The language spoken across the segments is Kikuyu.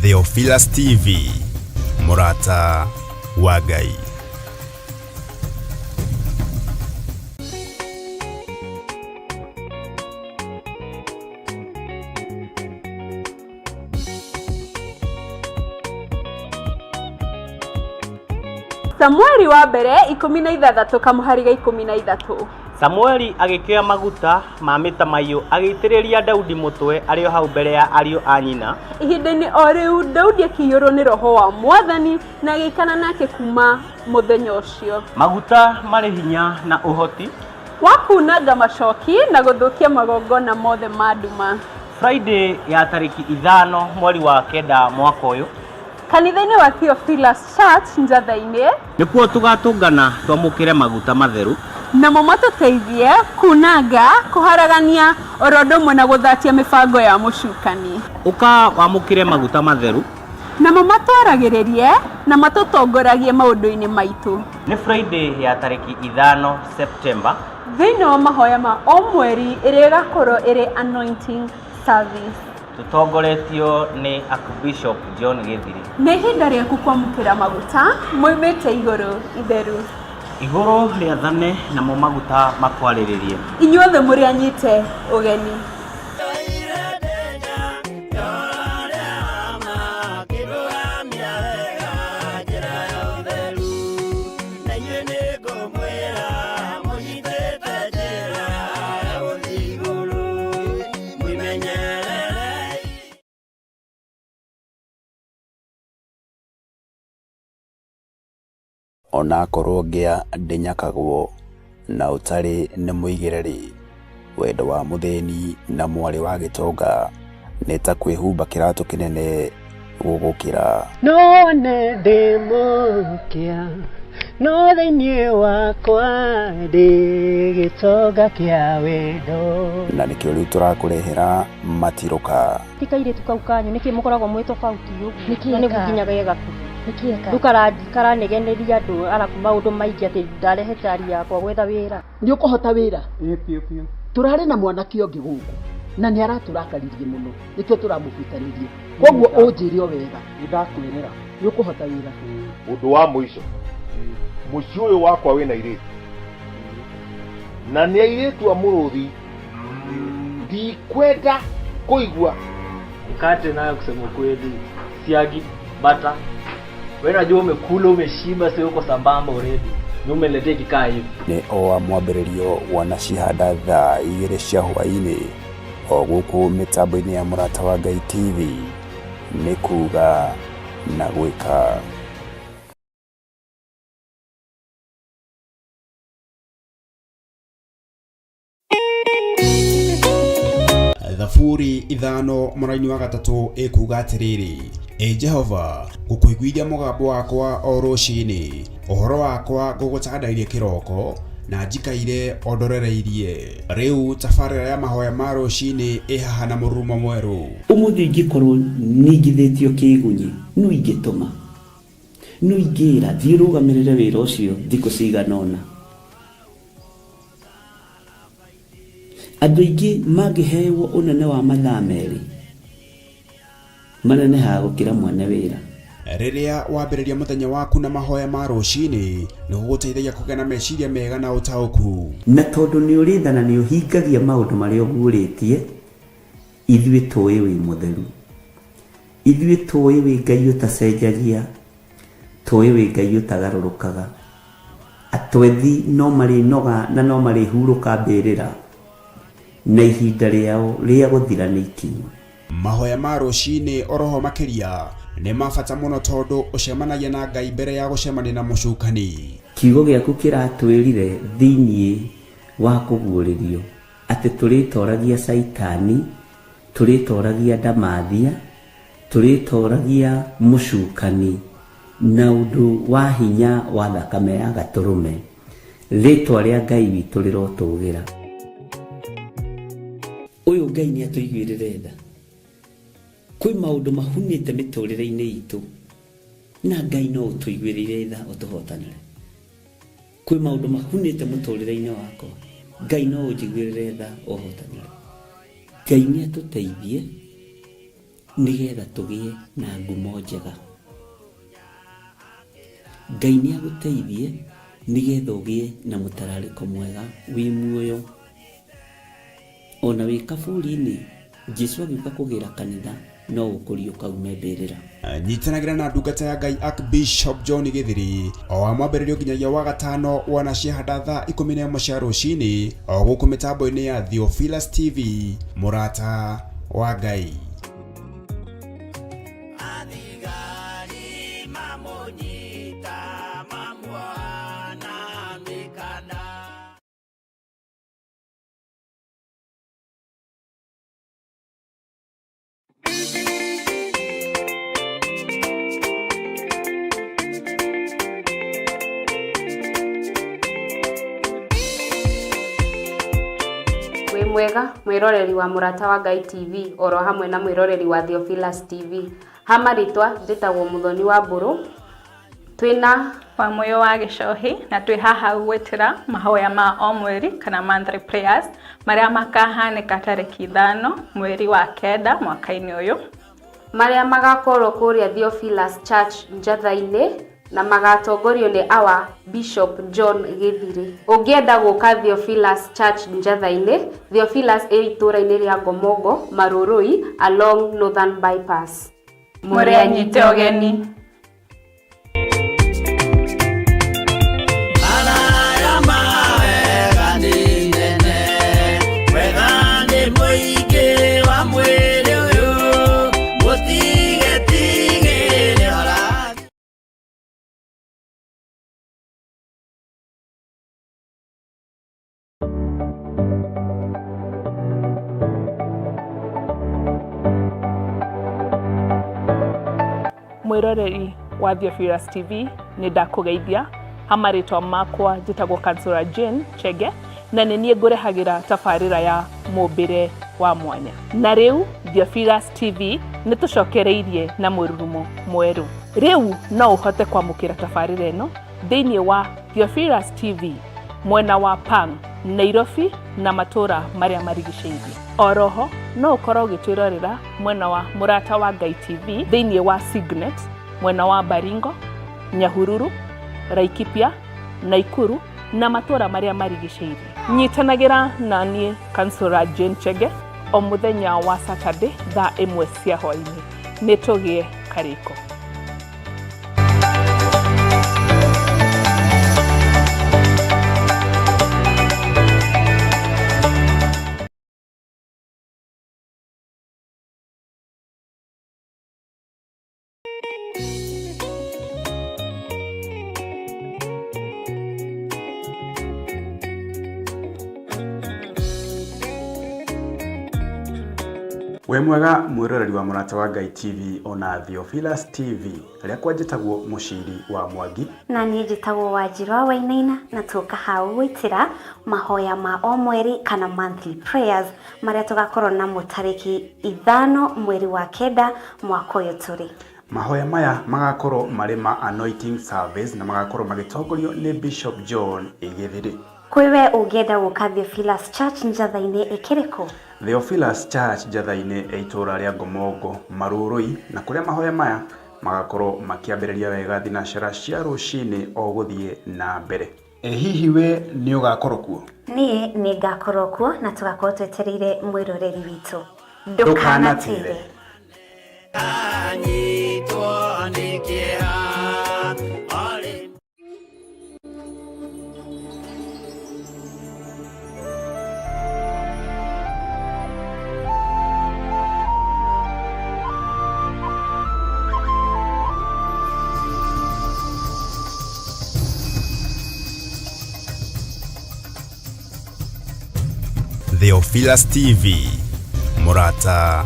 Theophilus TV, mũrata wa Ngai. Samueli wa mbere 16 kamũhari ga 13. Samueli agĩkĩoya maguta ma mĩtamaiyũ agĩitĩrĩria Daudi mũtwe arĩ o hau mbere ya ariũ a nyina. Ihinda-inĩ o rĩu Daudi akĩiyũrwo nĩ roho wa Mwathani na agĩikara nake kuuma mũthenya ũcio. Maguta marĩ hinya na ũhoti. Wa kuunanga macoki na gũthũkia magongona mothe ma nduma. Friday ya tarĩki 5 mweri wa 9 mwaka ũyũ. Kanitha-inĩ wa Theophilus Church Njatha-inĩ. Nĩkuo tũgatũngana twamũkĩre maguta matheru. Namo matũteithie kuunanga, kũharagania, oro ũndũ ũmwe na gũthatia mĩbango ya mũcukani. Ũka wamũkĩre maguta matheru. Namo matwaragĩrĩrie na matũtongoragie maũndũ-inĩ maitũ. Nĩ Friday ya tarĩki 5 September. Thĩinĩ wa mahoya ma o mweri ĩrĩa ĩgakorwo ĩrĩ anointing service. Tũtongoretio nĩ Archbishop John Gĩthiri. Nĩ ihinda rĩaku kwamũkĩra maguta moimĩte igũrũ itheru. Igũrũ rĩathane namo maguta makwarĩrĩrie. Inyuothe mũrĩ anyite ũgeni. Onakorwo ngĩa ndĩnyakagwo na ũtarĩ nĩ mũigĩre-rĩ, wendo wa mũthĩni na mwarĩ wa gĩtonga nĩ ta kwĩhumba kĩratũ kĩnene gũgũkĩra. No nĩ ndĩ mũkĩa, no thĩinĩ wakwa ndĩ gĩtonga kĩa wendo. Na nĩkĩo rĩu tũrakũrehera matirũka. Ti kairĩtu kau kanyu nĩkĩ mũkoragwo mwĩ tofauti ũguo? Nĩkĩ Na nĩguo eka? nginya ge gakuhĩ. Nĩkĩ eka? Rĩu karanegeneria andũ arabu maũndũ maingĩ atĩ ndarehe cari yakwa gwetha wĩra. Nĩ ũkũhota wĩra? Tũrarĩ na mwanake ũngĩ gũkũ na nĩ aratũrakaririe mũno nĩkĩo tũramũbutanirie. Koguo ũnjĩre o wega. Nĩ ndakwĩrĩra. Nĩ ũkũhota wĩra? Ũndũ wa mũico, mũciĩ ũyũ wakwa wĩna airĩtu na nĩ airĩtu a mũrũthi, ndikwenda kũigua. Mkate nayo kusema ukweli, siagi, bata. Wewe unajua umekula umeshiba, sio uko sambamba already. Ni umeniletea ikikaa hivi. Nĩ o wa mwambĩrĩrio wanacihanda thaa 2 cia hwaĩ-inĩ o gũkũ mĩtambo-inĩ ya Mũrata wa Ngai TV nĩ kuga na gwĩka. Thaburi 5 mũraini wa 3 ĩkuga atĩrĩrĩ, Ĩ Jehova, ngũkũiguithia mũgambo wakwa o rũcinĩ, ũhoro wakwa ngũgũtandairie kĩroko, na njikaire o ndorereirie. Rĩu tabarĩra ya mahoya ma rũcinĩ ĩ haha na mũrurumo mwerũ. Ũmũthĩ ingĩkorwo ningithĩtio kĩgunyi, nũ ingĩtũma? Nũ ingĩra thiĩ ũrũgamĩrĩre wĩra ũcio thikũ cigana ũna? Andũ aingĩ mangĩhewo ũnene wa mathaa 2, manenehaga gũkĩra mwene wĩra. Rĩrĩa wambĩrĩria mũthenya waku na mahoya ma rũcinĩ, nĩ gũgũteithagia kũgĩa na meciria mega na ũtaũku. Na tondũ nĩ ũrĩ tha na nĩ ũhingagia maũndũ marĩa ũguũrĩtie, ithuĩ tũĩ wĩ mũtheru. Ithuĩ tũĩ wĩ Ngai ũtacenjagia, tũĩ wĩ Ngai ũtagarũrũkaga. Atwethi no marĩnoga na no marĩhurũka mbĩrĩra, na ihinda rĩao rĩa gũthira nĩ ikinyu. Mahoya ma rũcinĩ oroho makĩria nĩ ma bata mũno tondũ ũcemanagia na Ngai mbere ya gũcemania na mũcukani. Kiugo gĩaku kĩratwĩrire thĩinĩ wa kũguũrĩrio atĩ tũrĩtoragia Caitani, tũrĩtoragia ndamathia, tũrĩtoragia mũcukani na ũndũ wa hinya wa thakame ya gatũrũme. Rĩtwa rĩa Ngai witũ rĩrotũgĩra. Ũyũ Ngai nĩ atũiguĩrĩre tha. Kwĩ maũndũ mahunĩte mĩtũrĩre-inĩ itũ na Ngai no ũtũiguĩrĩire tha ũtũhotanĩre. Kwĩ maũndũ mahunĩte mũtũrĩre-inĩ wakwa, Ngai no ũnjiguĩrĩre tha ũhotanĩre. Ngai nĩ atũteithie Nĩgetha tũgĩe na ngumo njega. Ngai nĩ agũteithie nĩgetha ũgĩe na mũtararĩko mwega wĩ muoyo. Ona wĩ kaburi-inĩ, Jesu agĩũka kũgĩra kanitha no ũkũriũka ume mbĩrĩra. Nyitanagĩra na ndungata ya Ngai Archbishop John Gĩthiri o wa mwambĩrĩrio nginyagia wa gatano wanaciehanda thaa 11 cia rũcinĩ o gũkũ mĩtambo-inĩ ya Theophilus TV mũrata wa Ngai. Wĩ mwega mwĩroreri wa Mũrata wa Ngai TV oro hamwe na mwĩroreri wa Theophilus TV. Ha marĩtwa njĩtagwo Mũthoni wa Mbũrũ. Twĩna Wamũyũ wa Gĩcohi na twĩ haha gwĩtĩra mahoya ma o mweri kana monthly prayers marĩa makahanĩka tarĩki 5 mweri wa 9 mwaka-inĩ ũyũ. Marĩa magakorwo kũrĩa Theophilus Church Njatha-inĩ na magatongorio nĩ our Bishop John Gĩthirĩ. Ũngĩenda gũka Theophilus Church Njatha-inĩ, Theophilus ĩ itũũra-inĩ rĩa Ngomongo, Marũrũi, along Northern Bypass. Mũrĩ anyite ũgeni. Mwĩroreri wa Theophilus TV nĩ ndakũgeithia ha marĩtwa makwa njĩtagwo Kansũra Jane Chege na nĩ niĩ ngũrehagĩra tabarĩra ya mũmbĩre wa mwanya. Na rĩu Theophilus TV nĩ tũcokereirie na mũrurumo mwerũ. Rĩu no ũhote kwamũkĩra tabarĩra ĩno thĩinĩ wa Theophilus TV mwena wa Pang, Nairobi na matũra marĩa marigicĩirie. Oroho no ũkorwo ũgĩtwĩrorera mwena wa Mũrata wa Ngai TV thĩinĩ wa Signet mwena wa Baringo, Nyahururu, Laikipia, Naikuru na matũra marĩa marigicĩirie. Nyitanagĩra na niĩ Kansũra Jane Chege o mũthenya wa Saturday thaa 1 cia hwaĩ-inĩ. Nĩ tũgĩe karĩko. Wĩ mwega mwĩroreri wa Mũrata wa Ngai TV ona Theophilus TV. Rĩakwa njĩtagwo Mũciri wa Mwangi. Na niĩ njĩtagwo Wanjirũ wa Wainaina na tũka hau gwĩtĩra mahoya ma o mweri kana monthly prayers marĩa tũgakorwo namo tarĩki 5 mweri wa 9 mwaka ũyũ tũrĩ. Mahoya maya magakorwo marĩ ma anointing service na magakorwo magĩtongorio nĩ Bishop John Gĩthiri. Kwĩ we ũngĩenda gũka Theophilus Church Njatha-inĩ ĩkĩrĩkũ? Theophilus Church Njatha-inĩ ĩ itũũra rĩa Ngomongo, Marũrũi, na kũrĩa mahoya maya magakorwo makĩambĩrĩria wega thinacara cia rũcinĩ o gũthiĩ na mbere. Ĩ hihi we nĩ ũgakorwo kuo? Niĩ nĩ ngakorwo kuo na tũgakorwo twetereire mwĩroreri witũ. Ndũkanatĩre. Theophilus TV, Mũrata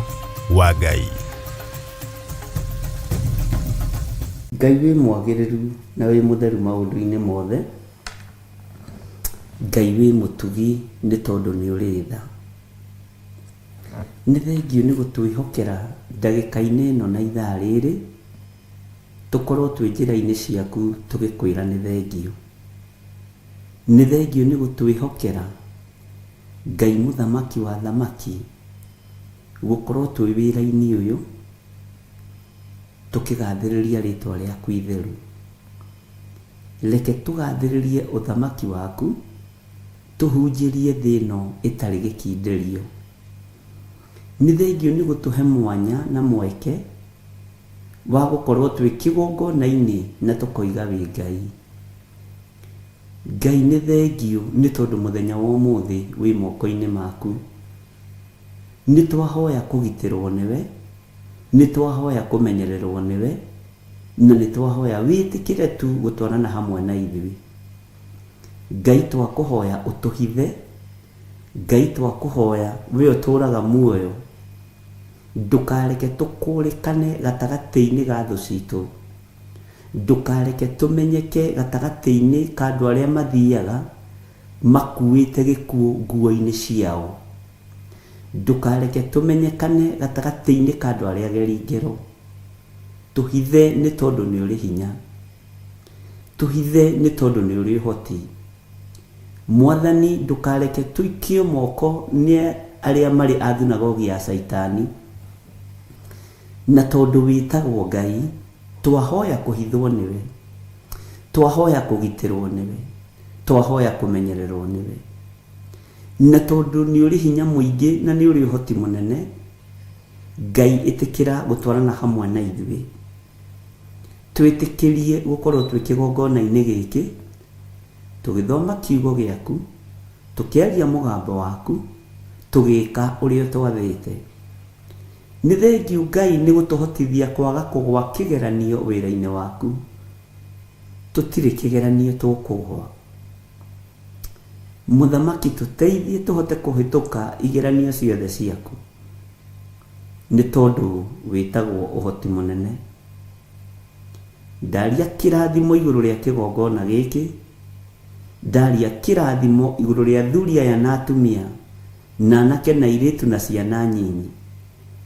wa Ngai. Ngai wĩ mwagĩrĩru na wĩ mũtheru maũndũ-inĩ mothe. Ngai wĩ mũtugi nĩ tondũ nĩ ũrĩ tha. Nĩ thengiũ nĩ gũtwĩhokera ndagĩka-inĩ ĩno na ithaa rĩrĩ, tũkorwo twĩ njĩra-inĩ ciaku tũgĩkwĩra nĩ thengiũ. Nĩ thengiũ nĩ gũtwĩhokera Ngai mũthamaki wa thamaki, gũkorwo twĩ wĩra-inĩ ũyũ, Tũkĩgathĩrĩria rĩtwa rĩaku itheru. Reke tũgathĩrĩrie ũthamaki waku, tũhunjĩrie thĩ ĩno ĩtarĩ gĩkindĩrio. Nĩ thengiũ nĩ gũtũhe mwanya na mweke wa gũkorwo twĩ kĩgongona-inĩ na tũkoiga wĩ Ngai. Ngai nĩ thengiũ nĩ tondũ mũthenya wa ũmũthĩ wĩ moko-inĩ maku. Nĩ twahoya kũgitĩrwo nĩwe, nĩ twahoya kũmenyererwo nĩwe, na nĩ twahoya wĩtĩkĩre tu gũtwarana hamwe na ithuĩ. Ngai twakũhoya ũtũhithe, Ngai twakũhoya we ũtũraga muoyo, ndũkareke tũkũrĩkane gatagatĩ-inĩ ga thũ citũ. Ndũkareke tũmenyeke gatagatĩ-inĩ ka andũ arĩa mathiaga makuĩte gĩkuũ nguo-inĩ ciao. Ndũkareke tũmenyekane gatagatĩ-inĩ ka andũ arĩa ageri ngero. Tũhithe nĩ tondũ nĩ ũrĩ hinya. Tũhithe nĩ tondũ nĩ ũrĩ ũhoti. Mwathani ndũkareke tũikio moko nĩ arĩa marĩ a thunagogi ya Caitani. Na tondũ wĩtagwo Ngai, twahoya kũhithwo nĩwe, twahoya kũgitĩrwo nĩwe, twahoya kũmenyererwo nĩwe. Na tondũ nĩ ũrĩ hinya mũingĩ na nĩ ũrĩ ũhoti mũnene, Ngai ĩtĩkĩra gũtwarana hamwe na ithuĩ. Twĩtĩkĩrie gũkorwo twĩ kĩgongona-inĩ gĩkĩ, tũgĩthoma kiugo gĩaku, tũkĩaria mũgambo waku, tũgĩka ũrĩa ũtwathĩte. Nĩ thengiũ Ngai nĩ gũtũhotithia kwaga kũgwa kĩgeranio wĩra-inĩ waku. Tũtirĩ kĩgeranio tũkũgwa. Mũthamaki tũteithie tũhote kũhĩtũka igeranio ciothe ciaku. Nĩ tondũ wĩtagwo ũhoti mũnene. Ndaria kĩrathimo igũrũ rĩa kĩgongona gĩkĩ, ndaria kĩrathimo igũrũ rĩa athuri aya na atumia, na anake na airĩtu na ciana nyinyi,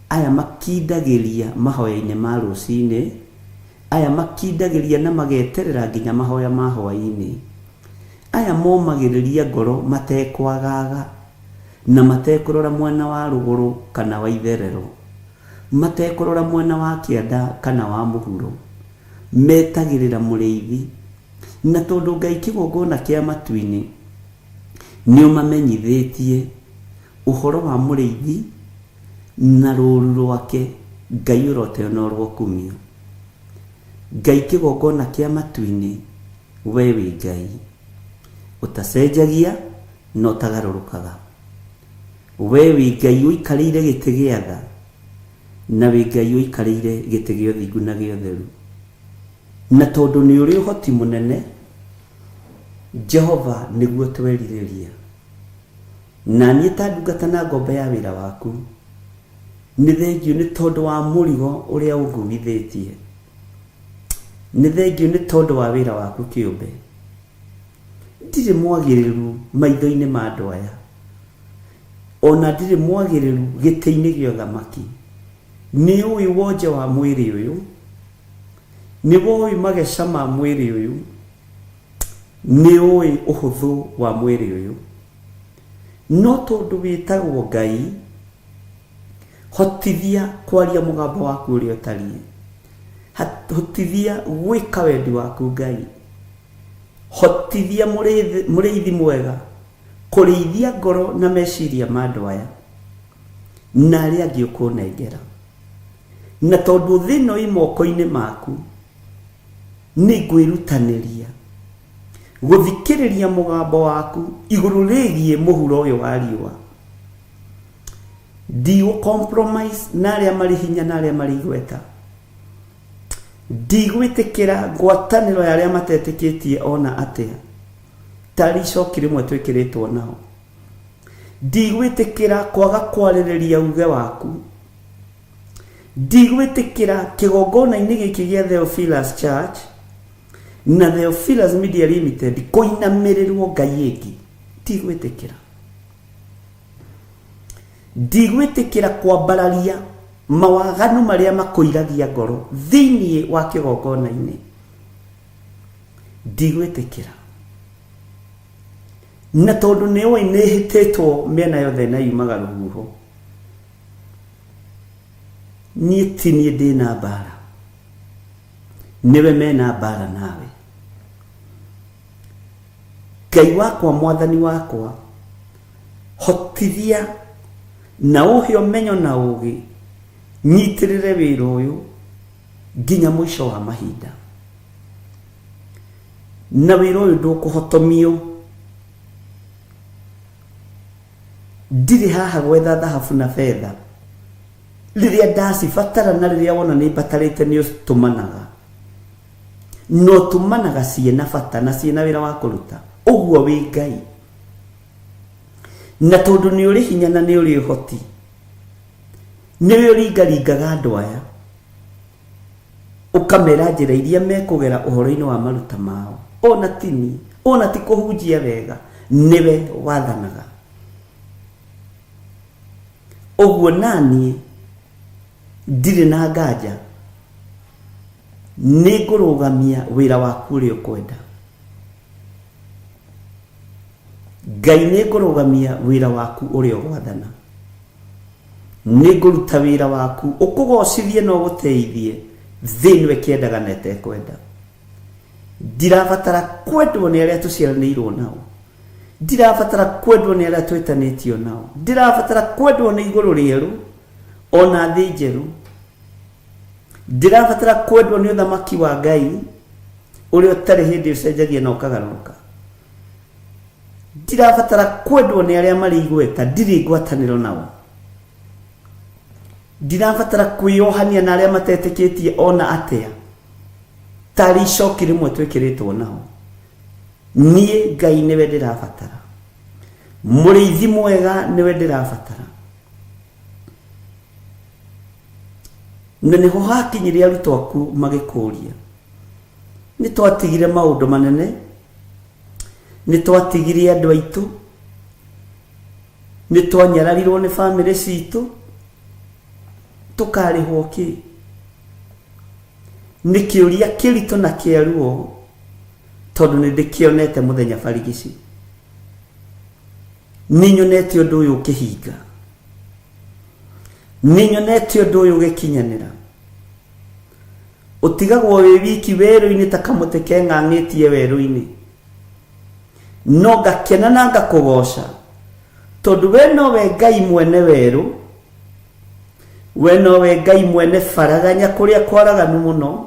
aya makindagĩria mahoya-inĩ ma rũcinĩ, aya makindagĩria na mageterera nginya mahoya ma hwaĩ-inĩ, aya momagĩrĩria ngoro matekwagaga na matekũrora mwena wa rũgũrũ kana wa itherero, matekũrora mwena wa kĩanda kana wa mũhuro, metagĩrĩra mũrĩithi. Na tondũ Ngai kĩgongona kĩa matu-inĩ nĩ ũmamenyithĩtie ũhoro wa mũrĩithi na rũũru rwake, Ngai ũroteo na ũrokumio. Ngai kĩgongona kĩa matu-inĩ, we wĩ Ngai ũtacenjagia na ũtagarũrũkaga. We wĩ Ngai ũikarĩire gĩtĩ gĩa tha, na wĩ Ngai ũikarĩire gĩtĩ gĩa ũthingu na gĩa ũtheru. Na tondũ nĩ ũrĩ ũhoti mũnene, Jehova nĩguo twerirĩria. Na niĩ ta ndungata na ngombo ya wĩra waku, nĩ thengiũ nĩ tondũ wa mũrigo ũrĩa ũnguithĩtie. Nĩ thengiũ nĩ tondũ wa wĩra waku kĩũmbe. Ndirĩ mwagĩrĩru maitho-inĩ ma andũ aya, o na ndirĩ mwagĩrĩru gĩtĩ-inĩ gĩa ũthamaki. Nĩ ũĩ wonje wa mwĩrĩ ũyũ, nĩ woĩ mageca ma mwĩrĩ ũyũ, nĩ ũĩ ũhũthũ wa mwĩrĩ ũyũ. No tondũ wĩtagwo Ngai, hotithia kwaria mũgambo waku ũrĩa ũtariĩ. Hotithia gwĩka wendi waku Ngai. Hotithia mũrĩithi mwega kũrĩithia ngoro na meciria ma andũ aya na arĩa angĩ ũkũnengera. Na tondũ thĩ ĩno ĩ moko-inĩ maku, nĩ ngwĩrutanĩria gũthikĩrĩria mũgambo waku igũrũ rĩgiĩ mũhuro ũyũ wa riũa. Ndigũ compromise na arĩa marĩ hinya na arĩa marĩ igweta. Ndigwĩtĩkĩra ngwatanĩro ya arĩa matetĩkĩtie ona atĩa, tarĩ icoki rĩmwe twĩkĩrĩtwo nao. Ndigwĩtĩkĩra kwaga kwarĩrĩria uge waku. Ndigwĩtĩkĩra kĩgongona-inĩ gĩkĩ gĩa Theophilus Church na Theophilus Media Limited kũinamĩrĩrwo ngai ĩngĩ. Ndigwĩtĩkĩra. Ndigwĩtĩkĩra kwambararia mawaganu marĩa makũiragia ngoro thĩinĩ wa kĩgongona-inĩ. Ndigwĩtĩkĩra. Na tondũ nĩ ũĩ nĩ hĩtĩtwo mĩena yothe na yumaga rũhuho, niĩ ti niĩ ndĩna mbara. Nĩwe mena mbara nawe. Ngai wakwa mwathani wakwa, hotithia na ũhe ũmenyo na ũgĩ, nyitĩrĩre wĩra ũyũ nginya mũico wa mahinda. Na wĩra ũyũ ndũkũhotomio. Ndirĩ haha gwetha thahabu na betha. Rĩrĩa ndacibatara na rĩrĩa wona nĩ mbatarĩte nĩ ũtũmanaga. Na ũtũmanaga ciĩna bata na ciĩna wĩra wa kũruta. Ũguo wĩ Ngai. Na tondũ nĩ ũrĩ hinya na nĩ ũrĩ ũhoti, nĩwe ũringaringaga andũ aya, ũkamera njĩra iria mekũgera ũhoro-inĩ wa maruta mao. Ona ti niĩ, ona ti kũhunjia wega, nĩwe wathanaga. Ũguo naniĩ ndirĩ na nganja nĩ ngũrũgamia wĩra waku ũrĩa ũkwenda. Ngai nĩ ngũrũgamia wĩra waku ũrĩa ũgwathana. Nĩ ngũruta wĩra waku ũkũgocithie na ũgũteithie thĩ ĩno ĩkĩendaga na ĩtekwenda. Ndirabatara kwendwo nĩ arĩa tũciaranĩirwo nao. Ndirabatara kwendwo nĩ arĩa twĩtanĩtio nao. Ndirabatara kwendwo nĩ igũrũ rĩerũ ona thĩ njerũ. Ndirabatara kwendwo nĩ ũthamaki wa Ngai ũrĩa ũtarĩ hĩndĩ ũcenjagia na ũkagarũrũka. Ndirabatara kwendwo nĩ arĩa marĩ igweta, ndirĩ ngwatanĩro nao. Ndirabatara kwĩyohania na arĩa matetĩkĩtie ona atĩa, tarĩ icoki rĩmwe twĩkĩrĩtwo nao. Niĩ Ngai nĩwe ndĩrabatara, mũrĩithi mwega nĩwe ndĩrabatara. Na nĩho hakinyire arutwo aku magĩkũria, nĩ twatigire maũndũ manene, nĩ twatigire andũ aitũ, nĩ twanyararirwo nĩ bamĩrĩ citũ, tũkarĩhwo kĩ? Nĩ kĩũria kĩritũ na kĩa ruo, tondũ nĩ ndĩkĩonete mũthenya barigici. Nĩ nyonete ũndũ ũyũ ũkĩhinga. Nĩ nyonete ũndũ ũyũ ũgĩkinyanĩra. Ũtigagwo wĩ wiki werũ-inĩ ta kamũtĩ keng'ang'ĩtie werũ-inĩ. No ngakena na ngakũgoca, tondũ we nowe Ngai mwene werũ, we nowe Ngai mwene baraganya kũrĩa kwaraganu mũno,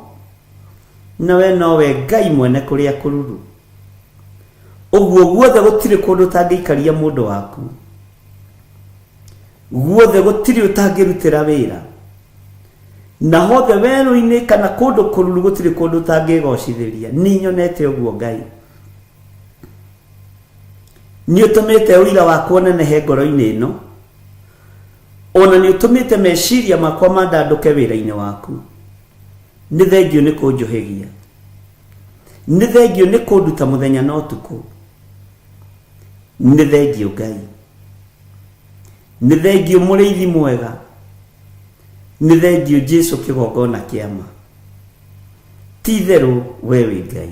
na we nowe Ngai mwene kũrĩa kũruru. Ũguo guothe gũtirĩ kũndũ ũtangĩikaria mũndũ waku. Guothe gũtirĩ ũtangĩrutĩra wĩra. Na hothe werũ-inĩ kana kũndũ kũruru gũtirĩ kũndũ ũtangĩgocithĩria. Nĩ nyonete ũguo Ngai. Nĩ ũtũmĩte ũira wakwa ũnenehe ngoro-inĩ ĩno. Ona nĩ ũtũmĩte meciria makwa mandandũke wĩra-inĩ waku. Nĩ thengiũ nĩ kũnjũhĩgia. Nĩ thengiũ nĩ kũnduta mũthenya na ũtukũ. Nĩ thengiũ Ngai. Nĩ thengiũ mũrĩithi mwega. Nĩ thengiũ Jesu kĩgongona kĩa ma. Ti itherũ we wĩ Ngai.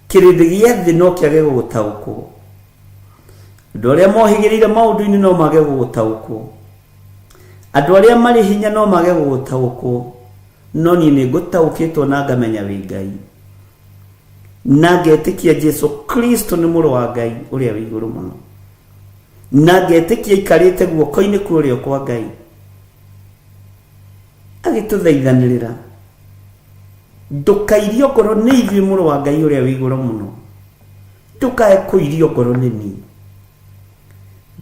Kĩrĩndĩ gĩa thĩ no kĩage gũgũtaũkwo. Andũ arĩa mohĩgĩrĩire maũndũ-inĩ no mage gũgũtaũkwo. Andũ arĩa marĩ hinya no mage gũgũtaũkwo. No niĩ nĩ ngũtaũkĩtwo na ngamenya wĩ Ngai. Na ngetĩkia Jesu Kristo nĩ mũrũ wa Ngai ũrĩa wĩ igũrũ mũno. Na ngetĩkia aikarĩte guoko-inĩ kwa ũrĩo kwa Ngai. Agĩtũthaithanĩrĩra. Ndũkairio ngoro nĩ ithuĩ mũrũ wa Ngai ũrĩa wĩ igũrũ mũno. Ndũkae kũirio ngoro nĩ niĩ.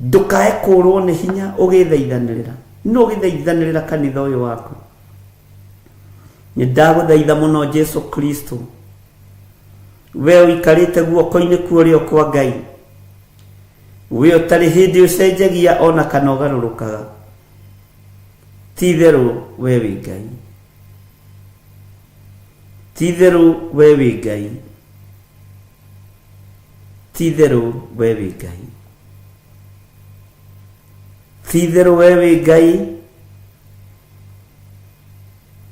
Ndũkae kũrwo nĩ hinya ũgĩthaithanĩrĩra. No ũgĩthaithanĩrĩra kanitha ũyũ waku. Nĩ ndagũthaitha mũno Jesu Kristo. We ũikarĩte guoko-inĩ kwa ũrĩo kwa Ngai. We ũtarĩ hĩndĩ ũcenjagia ona kana ũgarũrũkaga. Ti itherũ we wĩ Ngai. Ti itherũ we wĩ Ngai. Ti itherũ we wĩ Ngai. Ti itherũ we wĩ Ngai.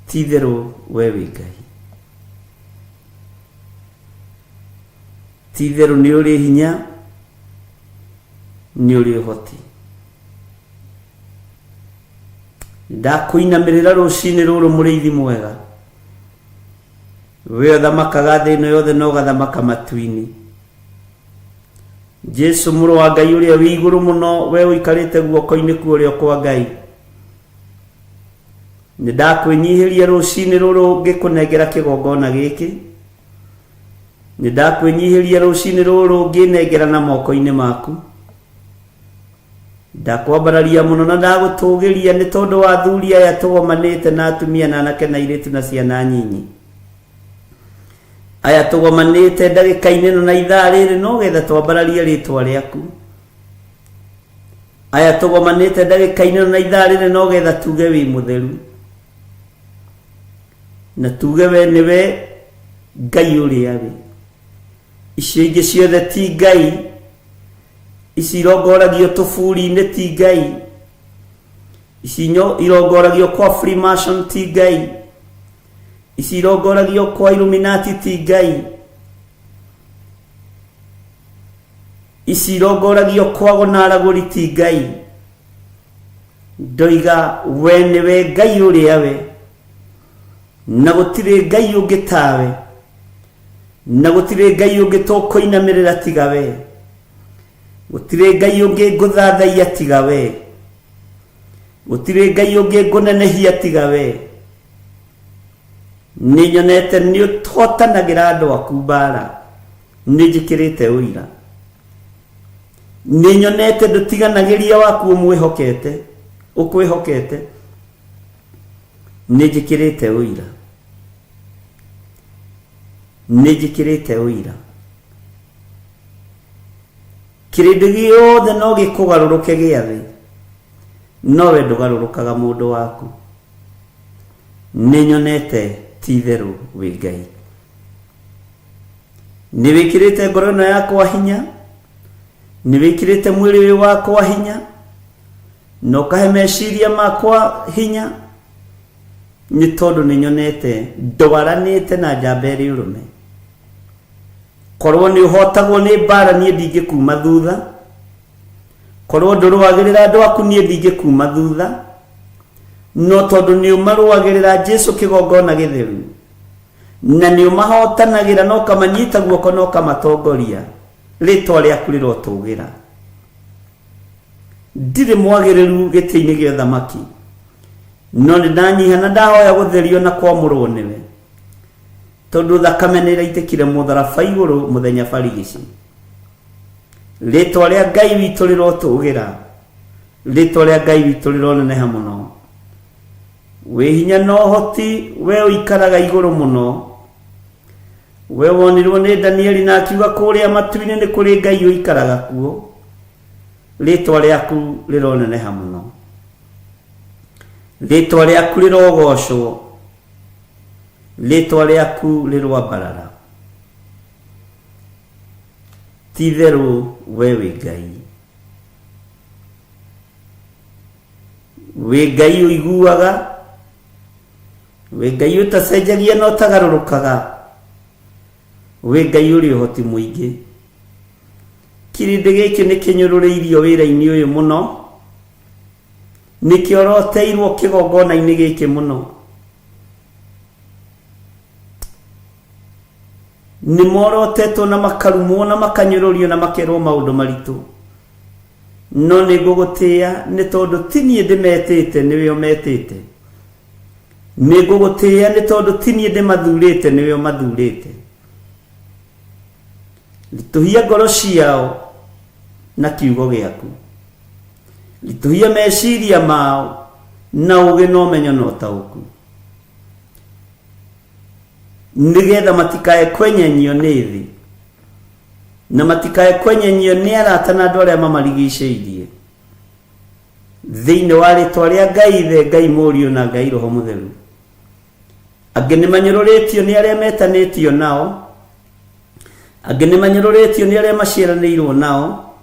Ti itherũ we wĩ Ngai. Ti itherũ nĩ ũrĩ hinya, nĩ ũrĩ ũhoti. Ndakũinamĩrĩra rũcinĩ rũrũ mũrĩithi mwega. We ũthamakaga thĩ ĩno yothe na ũgathamaka matu-inĩ. Jesu mũrũ wa Ngai ũrĩa wĩ igũrũ mũno, we ũikarĩte guoko-inĩ kwa ũrĩo kwa Ngai. Nĩ ndakwĩnyihĩria rũcinĩ rũrũ ngĩkũnengera kĩgongona gĩkĩ. Nĩ ndakwĩnyihĩria rũcinĩ rũrũ ngĩnengera na moko-inĩ maku. Ndakwambararia mũno na ndagũtũgĩria nĩ tondũ wa athuri aya tũgomanĩte na atumia na anake na airĩtu na ciana nyinyi. Aya tũgomanĩte ndagĩka-inĩ ĩno na ithaa rĩrĩ no getha twambararie rĩtwa rĩaku. Aya tũgomanĩte ndagĩka-inĩ ĩno na ithaa rĩrĩ no getha tuge wĩ mũtheru. Na tuge we nĩwe Ngai ũrĩa wĩ. Icio ingĩ ciothe ti Ngai. Ici irongoragio tũburi-inĩ ti Ngai. Ici irongoragio kwa Freemason ti Ngai. Ici irongoragio kwa Illuminati ti Ngai. Ici irongoragio kwa ago na aragũri ti Ngai. Ndoiga we nĩwe Ngai ũrĩa we, na gũtirĩ Ngai ũngĩ tawe, na gũtirĩ Ngai ũngĩ tũkũinamĩrĩra tiga we, gũtirĩ Ngai ũngĩ ngũthathaiya tiga we, gũtirĩ Ngai ũngĩ ngũnenehia tiga we. Nĩ nyonete nĩ ũhotanagĩra andũ aku mbara, nĩ njĩkĩrĩte ũira. Nĩ nyonete ndũtiganagĩria waku ũmwĩhokete, ũkwĩhokete. Nĩ njĩkĩrĩte ũira. Nĩ njĩkĩrĩte ũira. Kĩrĩndĩ gĩothe no gĩkũgarũrũke gĩa thĩ, no we ndũgarũrũkaga mũndũ waku. Nĩ nyonete ti itherũ wĩ Ngai. Nĩ wĩkĩrĩte ngoro ĩno yakwa hinya, nĩ wĩkĩrĩte mwĩrĩ ũyũ wakwa hinya, na ũkahe meciria makwa hinya, nĩ tondũ nĩ nyonete ndwaranĩte na njamba ĩrĩ ũrũme. Korwo nĩ ũhotagwo nĩ mbara niĩ ndingĩkuma thutha, korwo ndũrũagĩrĩra andũ aku niĩ ndingĩkuma thutha, no tondũ nĩ ũmarũagĩrĩra Jesu kĩgongona gĩtheru, na nĩ ũmahotanagĩra na ũkamanyita guoko na ũkamatongoria, rĩtwa rĩaku rĩrotũgĩra. Ndirĩ mwagĩrĩru gĩtĩ-inĩ gĩa ũthamaki, no nĩ ndanyiha na ndahoya gũtherio na kwamũrwo nĩwe, tondũ thakame nĩ ĩraitĩkire mũtharaba igũrũ mũthenya barigici. Rĩtwa rĩa Ngai witũ rĩrotũgĩra, rĩtwa rĩa Ngai witũ rĩroneneha mũno. Wĩ hinya na ũhoti, we ũikaraga igũrũ mũno. We wonirwo nĩ Danieli na akiuga kũrĩa matu-inĩ nĩ kũrĩ Ngai ũikaraga kuo. Rĩtwa rĩaku rĩroneneha mũno. Rĩtwa rĩaku rĩrogocwo. Rĩtwa rĩaku rĩroambarara. Ti itherũ we wĩ Ngai. Wĩ Ngai ũiguaga, wĩ Ngai ũtacenjagia na ũtagarũrũkaga, wĩ Ngai ũrĩ ũhoti mũingĩ. Kĩrĩndĩ gĩkĩ nĩ kĩnyũrũrĩirio wĩra-inĩ ũyũ mũno, nĩ kĩoroteirwo kĩgongona-inĩ gĩkĩ mũno. Nĩ morotetwo na makarumwo na makanyũrũrio na makerwo maũndũ maritũ. No nĩ ngũgũtĩĩa nĩ tondũ ti niĩ ndĩmetĩte, nĩwe ũmetĩte. Nĩ ngũgũtĩĩa nĩ tondũ ti niĩ ndĩmathurĩte, nĩwe ũmathurĩte. Ritũhia ngoro ciao na kiugo gĩaku. Ritũhia meciria mao na ũũgĩ na ũmenyo na ũtaũku. Nĩgetha matikae kwenyenyio nĩ thĩ, na matikae kwenyenyio nĩ arata na andũ arĩa mamarigicĩirie. Thĩinĩ wa rĩtwa rĩa Ngai Ithe, Ngai Mũriũ na Ngai Roho Mũtheru. Angĩ nĩ manyũrũrĩtio nĩ arĩa metanĩtio nao, angĩ nĩ manyũrũrĩtio nĩ arĩa maciaranĩirwo nao,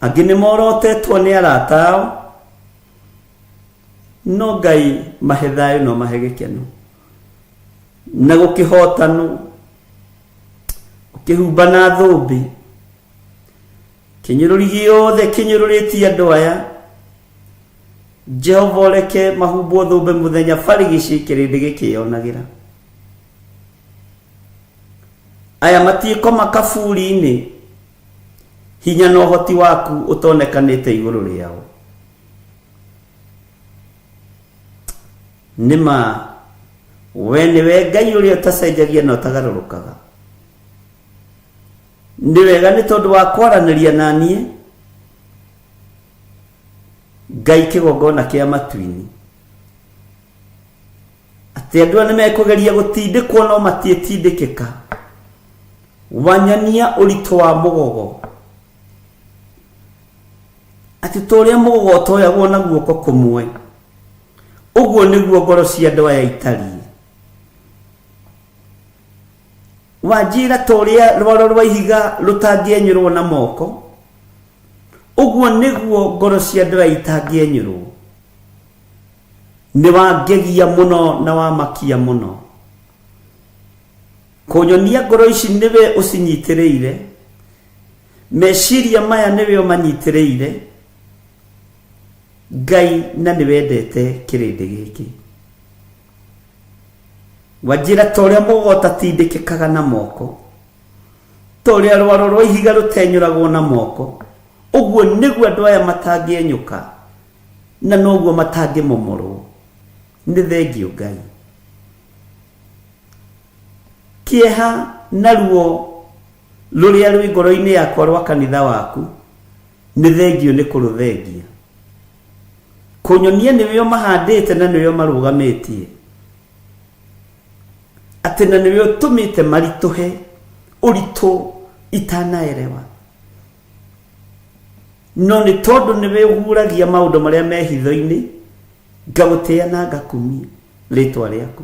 angĩ nĩ morotetwo nĩ arata ao, no Ngai mahe thayũ no mahe gĩkeno na gũkĩhotanwo, ũkĩhumba na thũmbĩ. Kĩnyũrũri gĩothe kĩnyũrũrĩtie andũ aya, Jehova ũreke mahumbwo thũmbĩ mũthenya barigici kĩrĩndĩ gĩkĩyonagĩra. Aya matiĩkoma kaburi-inĩ, hinya na ũhoti waku ũtonekanĩte igũrũ rĩao. Nĩ ma, we nĩwe Ngai ũrĩa ũtacenjagia na ũtagarũrũkaga. Nĩ wega nĩ tondũ wa kwaranĩria na niĩ, Ngai kĩgongona kĩa matu-inĩ. Atĩ andũ aya nĩmekũgeria gũtindĩkwo no matiĩtindĩkĩka. Wanyonia ũritũ wa mũgogo. Atĩ ta ũrĩa mũgogo ũtoyagwo na guoko kũmwe, ũguo nĩguo ngoro cia andũ aya itariĩ. Wanjĩra ta ũrĩa rwaro rwa ihiga rũtangĩenyũrwo na moko, ũguo nĩguo ngoro cia andũ aya itangĩenyũrwo. Nĩ wangegia mũno na wamakia mũno. Kũnyonia ngoro ici nĩwe ũcinyitĩrĩire, meciria maya nĩwe ũmanyitĩrĩire, Ngai na nĩwendete kĩrĩndĩ gĩkĩ. Wanjĩra ta ũrĩa mũgogo ũtatindĩkĩkaga na moko, ta ũrĩa rwaro rwa ihiga rũtenyũragwo na moko, ũguo nĩguo andũ aya matangĩenyũka na noguo matangĩmomorwo. Nĩ thengiũ Ngai. Kĩeha na ruo rũrĩa rwĩ ngoro-inĩ yakwa rwa kanitha waku, nĩ thengiũ nĩ kũrũthengia. Kũnyonia nĩwe ũmahandĩte na nĩwe ũmarũgamĩtie, atĩ na nĩwe ũtũmĩte maritũhe ũritũ itanaerewa. No nĩ tondũ nĩwe ũguũragia maũndũ marĩa me hitho-inĩ, ngagũtĩĩa na ngakumia rĩtwa rĩaku.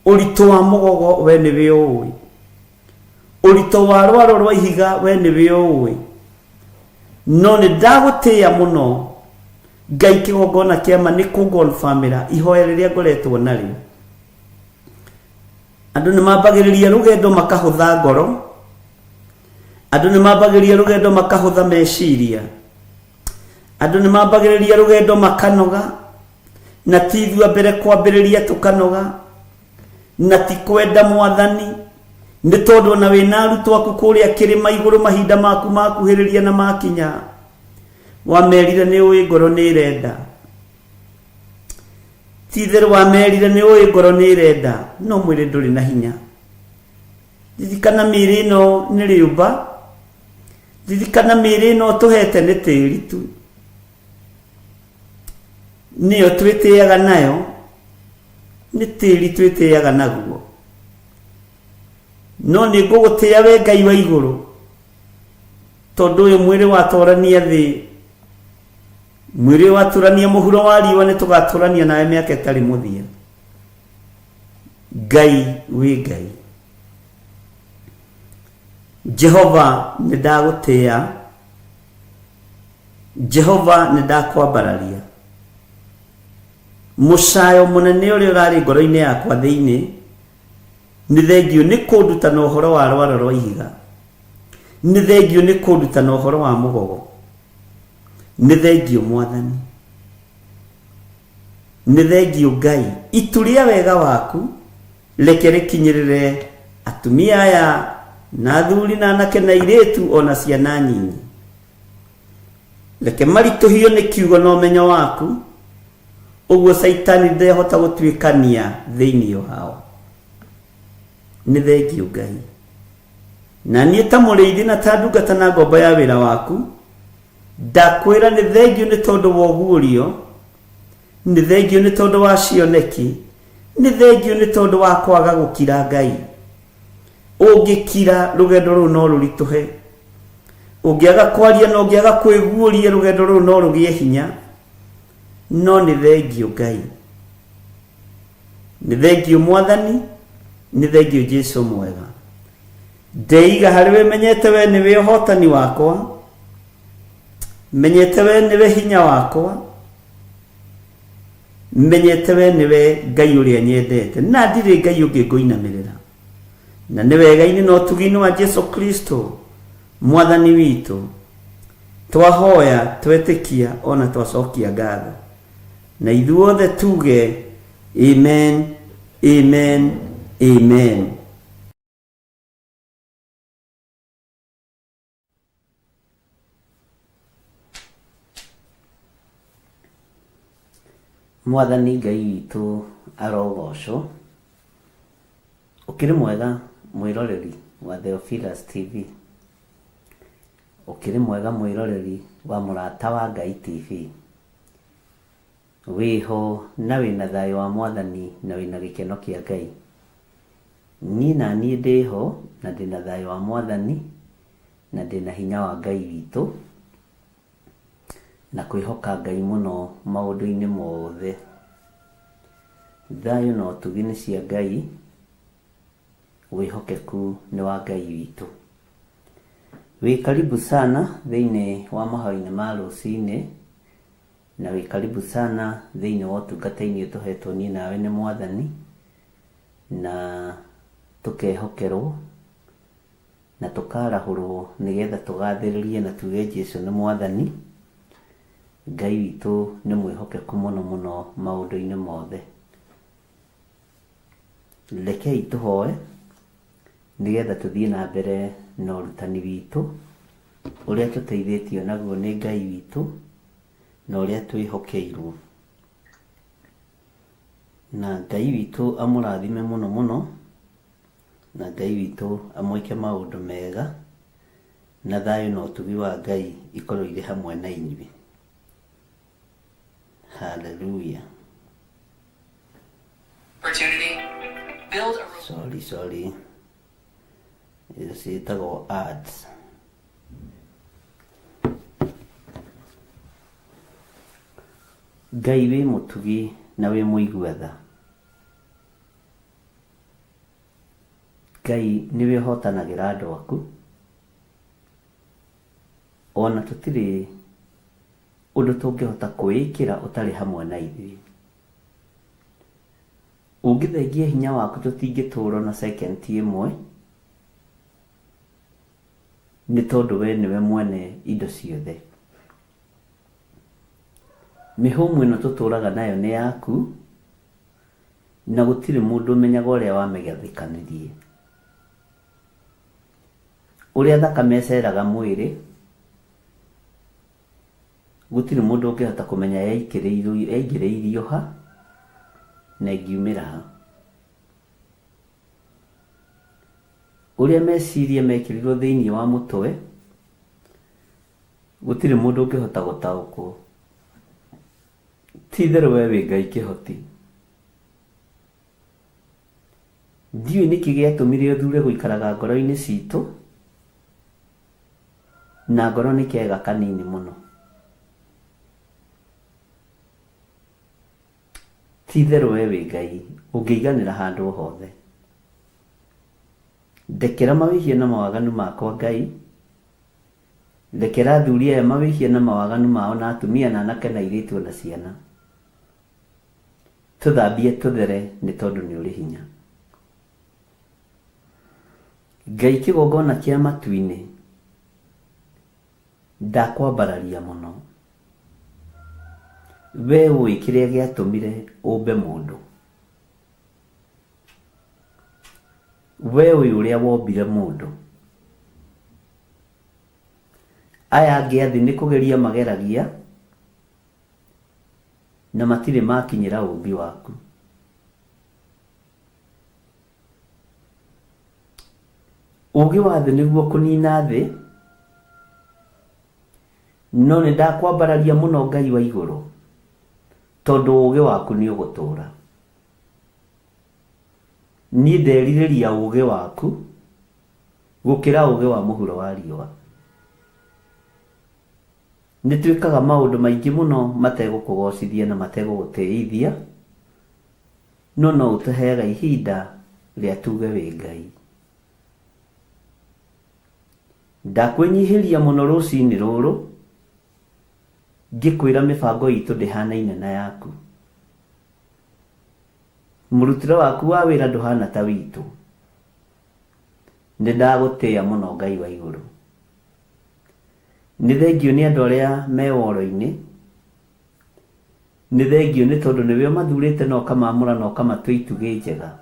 Ũritũ wa mũgogo we nĩwe ũũĩ, ũritũ wa rwaro rwa ihiga we nĩwe ũũĩ. No nĩ ndagũtĩĩa mũno Ngai kĩgongona kĩa ma nĩ kũngonbamĩra ihoya rĩrĩa ngoretwo narĩo. Andũ nĩ mambagĩrĩria rũgendo makahũtha ngoro, andũ nĩ mambagĩrĩria rũgendo makahũtha meciria, andũ nĩ mambagĩrĩria rũgendo makanoga, na ti ithuĩ a mbere kwambĩrĩria tũkanoga, na ti kwenda Mwathani, nĩ tondũ ona wĩna arutwo aku kũrĩa kĩrĩma igũrũ mahinda maku makuhĩrĩria na makinya, wamerire nĩ ũĩ ngoro nĩ ĩrenda. Ti itherũ wamerire nĩ ũĩ ngoro nĩ ĩrenda, no mwĩrĩ ndũrĩ na hinya. Ririkana mĩĩrĩ ĩno nĩ rĩũmba, ririkana mĩĩrĩ ĩno ũtũhete nĩ tĩri tu. Nĩyo twĩtĩaga nayo, nĩ tĩri twĩtĩaga naguo. No nĩ ngũgũtĩa we Ngai wa igũrũ, tondũ ũyũ mwĩrĩ watũrania thĩ, mwĩrĩ ũyũ watũrania mũhuro wa riũa, nĩ tũgatũrania nawe mĩaka ĩtarĩ mũthia. Ngai wĩ Ngai. Jehova nĩ ndagũtĩa, Jehova nĩ ndakwambararia. Mũcayo mũnene ũrĩa ũrarĩ ngoro-inĩ yakwa thĩinĩ, nĩ thengiũ nĩ kũndutana ũhoro wa rwaro rwa ihiga, nĩ thengiũ nĩ kũndutana ũhoro wa mũgogo, nĩ thengiũ Mwathani, nĩ thengiũ Ngai. Itu rĩa wega waku reke rĩkinyĩrĩre atumia aya na athuri na anake na airĩtu o na ciana nyinyi. Reke maritũhio nĩ kiugo na ũmenyo waku, ũguo Caitani ndehota gũtuĩkania thĩinĩ wao. Nĩ thengiũ Ngai. Na niĩ ta mũrĩithi na ta ndungata na ngombo ya wĩra waku, ndakwĩra nĩ thengiũ nĩ tondũ wa ũguũrio, nĩ thengiũ nĩ tondũ wa cioneki, nĩ thengiũ nĩ tondũ wa kwaga gũkira Ngai. Ũngĩkira rũgendo rũu no rũritũhe, ũngĩaga kwaria na ũngĩaga kwĩguũria rũgendo rũu no rũgĩe hinya. No nĩ thengiũ Ngai, nĩ thengiũ Mwathani, nĩ thengiũ Jesu mwega. Ndeiga harĩ we menyete we nĩwe ũhotani wakwa, menyete we nĩwe hinya wakwa, menyete we nĩwe Ngai ũrĩa nyendete, na ndirĩ Ngai ũngĩ ngũinamĩrĩra. Na nĩ wega-inĩ na ũtugi-inĩ wa Jesu Kristo Mwathani witũ, twahoya, twetĩkia, ona twacokia ngatho. Na ithuothe tuge amen, amen, Amen. Mwathani Ngai witũ arogocwo. Ũkĩrĩ mwega mwĩroreri wa Theophilus TV. Ũkĩrĩ mwega mwĩroreri wa Mũrata wa Ngai TV. Wĩho na wĩna thayũ wa Mwathani na wĩna gĩkeno kĩa Ngai. Niĩ naniĩ ndĩho na ndĩna thayũ wa Mwathani na ndĩna hinya wa Ngai witũ na kwĩhoka Ngai mũno maũndũ-inĩ mothe. Thayũ na ũtugi nĩ cia Ngai, wĩhokeku nĩ wa Ngai witũ. Wĩ karibu sana thĩinĩ wa mahoya-inĩ ma rũcinĩ, na wĩ karibu sana thĩinĩ wa ũtungata-inĩ ũyũ tũhetwo niĩ nawe nĩ Mwathani, na tũkehokerwo na tũkarahũrwo nĩgetha tũgathĩrĩrie na tuge Jesu nĩ Mwathani. Ngai witũ nĩ mwĩhokeku mũno mũno maũndũ-inĩ mothe. Rekei tũhoe nĩgetha tũthiĩ na mbere na ũrutani witũ ũrĩa tũteithĩtio naguo nĩ Ngai witũ na ũrĩa twĩhokeirwo. Na Ngai witũ amũrathime mũno mũno, na Ngai witũ amwĩke maũndũ mega, na thayũ na ũtugi wa Ngai ikorwo irĩ hamwe na inyuĩ. Hallelujah. Sorry, sorry. Icio ciĩtagwo ads. Ngai wĩ mũtugi na wĩ mũigua tha. Ngai nĩwe ũhotanagĩra andũ aku. Ona tũtirĩ ũndũ tũngĩhota kwĩĩkĩra ũtarĩ hamwe na ithuĩ. Ũngĩthengia hinya waku tũtingĩtũũra ona second ĩmwe, nĩ tondũ we nĩwe mwene indo ciothe. Mĩhũmũ ĩno tũtũũraga nayo nĩ yaku, na gũtirĩ mũndũ ũmenyaga ũrĩa wamĩgathĩkanirie. Ũrĩa thakame ĩceraga mwĩrĩ, gũtirĩ mũndũ ũngĩhota kũmenya yaingĩrĩirio ha na ĩngiumĩra ha. Ũrĩa meciria mekĩrirwo thĩinĩ wa mũtwe, gũtirĩ mũndũ ũngĩhota gũtaũkwo. Ti itherũ we wĩ Ngai kĩhoti. Ndiũĩ nĩkĩ gĩatũmire ũthure gũikaraga ngoro-inĩ citũ, na ngoro nĩ kega kanini mũno. Ti itherũ we wĩ Ngai ũngĩiganĩra handũ o hothe. Ndekera mawĩhia na mawaganu makwa Ngai, Rekera athuri aya mawĩhia na mawaganu mao na atumia na anake na airĩtu o na ciana. Tũthambie tũthere nĩ tondũ nĩ ũrĩ hinya. Ngai kĩgongona kĩa matu-inĩ, ndakwambararia mũno. We ũĩ kĩrĩa gĩatũmire ũmbe mũndũ. We ũĩ ũrĩa wombire mũndũ. Aya angĩ a thĩ nĩ kũgeria mageragia, na matirĩ makinyĩra ũũmbi waku. Ũũgĩ wa thĩ nĩguo kũnina thĩ, no nĩ ndakwambararia mũno Ngai wa igũrũ, tondũ ũũgĩ waku nĩ ũgũtũũra. Niĩ nderirĩria ũũgĩ waku gũkĩra ũũgĩ wa mũhuro wa riũa. Nĩ twĩkaga maũndũ maingĩ mũno mategũkũgoocithia na mategũgũtĩithia, no no ũtũheaga ihinda rĩa tuge wĩ Ngai. Ndakwĩnyihĩria mũno rũcinĩ rũrũ, ngĩkwĩra mĩbango itũ ndĩhanaine na yaku. Mũrutĩre waku wa wĩra ndũhana ta witũ. Nĩ ndagũtĩĩa mũno Ngai wa igũrũ. Nĩ thengiũ nĩ andũ arĩa me woro-inĩ. Nĩ thengiũ nĩ tondũ nĩwe ũmathurĩte na ũkamaamũra na ũkamatua itugĩ njega.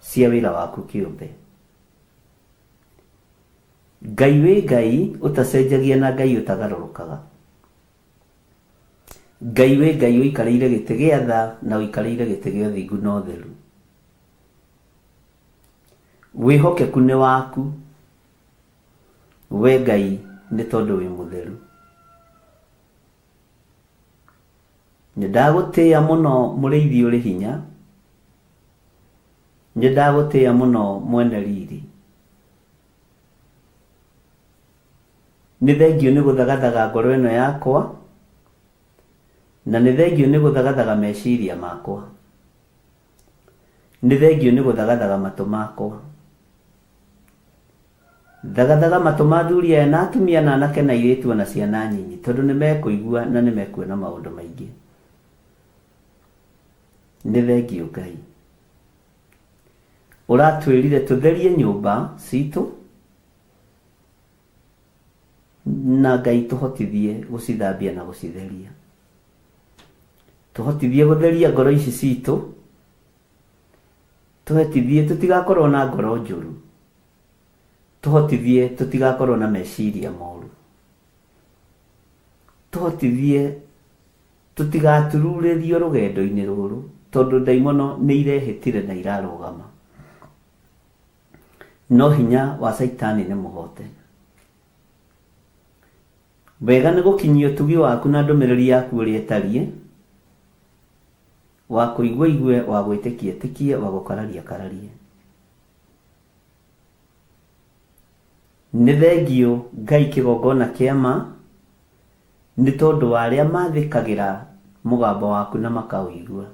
cia wĩra waku kĩũmbe. Ngai wĩ Ngai ũtacenjagia na Ngai ũtagarũrũkaga. Ngai wĩ Ngai ũikarĩire gĩtĩ gĩa tha na ũikarĩire gĩtĩ gĩa ũthingu na ũtheru. Wĩhokeku nĩ waku we Ngai nĩ tondũ wĩ mũtheru. Nĩ ndagũtĩĩa mũno mũrĩithi ũrĩ hinya, nĩ ndagũtĩĩa mũno mwene riri. Nĩ thengiũ nĩ gũthagathaga ngoro ĩno yakwa, na nĩ thengiũ nĩ gũthagathaga meciria makwa. Nĩ thengiũ nĩ gũthagathaga matũ makwa. Thagathaga matũ ma athuri aya na atumia na anake na airĩtu o na ciana nyinyi, tondũ nĩ mekũigua na nĩ mekuona maũndũ maingĩ. Nĩ thengiũ Ngai. Ũratwĩrire tũtherie nyũmba citũ na Ngai tũhotithie gũcithambia na gũcitheria. Tũhotithie gũtheria ngoro ici citũ, tũhetithie tũtigakorwo na ngoro njũru, tũhotithie tũtigakorwo na meciria moru, tũhotithie tũtigatururĩrio rũgendo-inĩ rũrũ, tondũ ndaimono nĩ irehĩtire na irarũgama. No hinya wa Caitani nĩ mũhote. Wega nĩ gũkinyia ũtugi waku na ndũmĩrĩri yaku ũrĩa ĩtariĩ, wa kũigua aigue, wa gwĩtĩkia etĩkie, wa gũkararia akararie. Nĩ thengiũ Ngai kĩgongona kĩa ma, nĩ tondũ wa arĩa mathĩkagĩra mũgambo waku na makaũigua.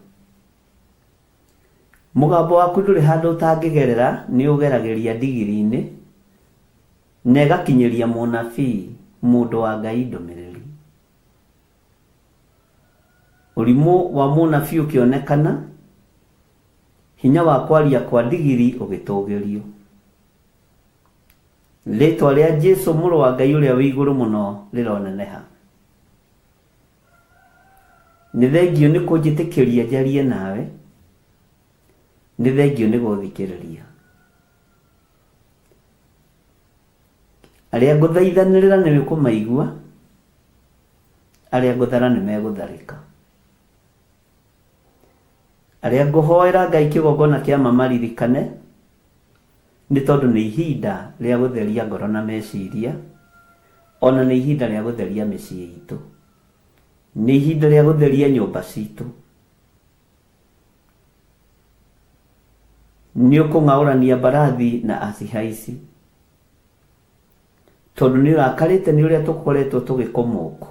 Mũgambo waku ndũrĩ handũ ũtangĩgerera, nĩ ũgeragĩria ndigiri-inĩ, na ĩgakinyĩria mũnabii, mũndũ wa Ngai ndũmĩrĩri. Ũrimũ wa mũnabii ũkĩonekana, hinya wa kwaria kwa ndigiri ũgĩtũgĩrio. Rĩtwa rĩa Jesu mũrũ wa Ngai ũrĩa wĩ igũrũ mũno rĩroneneha. Nĩ thengiũ nĩ kũnjĩtĩkĩria njarie nawe, nĩ thengiũ nĩ gũthikĩrĩria. Arĩa ngũthaithanĩrĩra nĩ ũkũmaigua, arĩa ngũthara nĩ megũtharĩka. Arĩa ngũhoera Ngai kĩgongona kĩa ma maririkane, nĩ tondũ nĩ ihinda rĩa gũtheria ngoro na meciria, ona nĩ ihinda rĩa gũtheria mĩciĩ itũ. Nĩ ihinda rĩa gũtheria nyũmba citũ. Nĩ ũkũng'aũrania mbarathi na acihaici, tondũ nĩ ũrakarĩte nĩ ũrĩa tũkoretwo tũgĩkũmũkũ.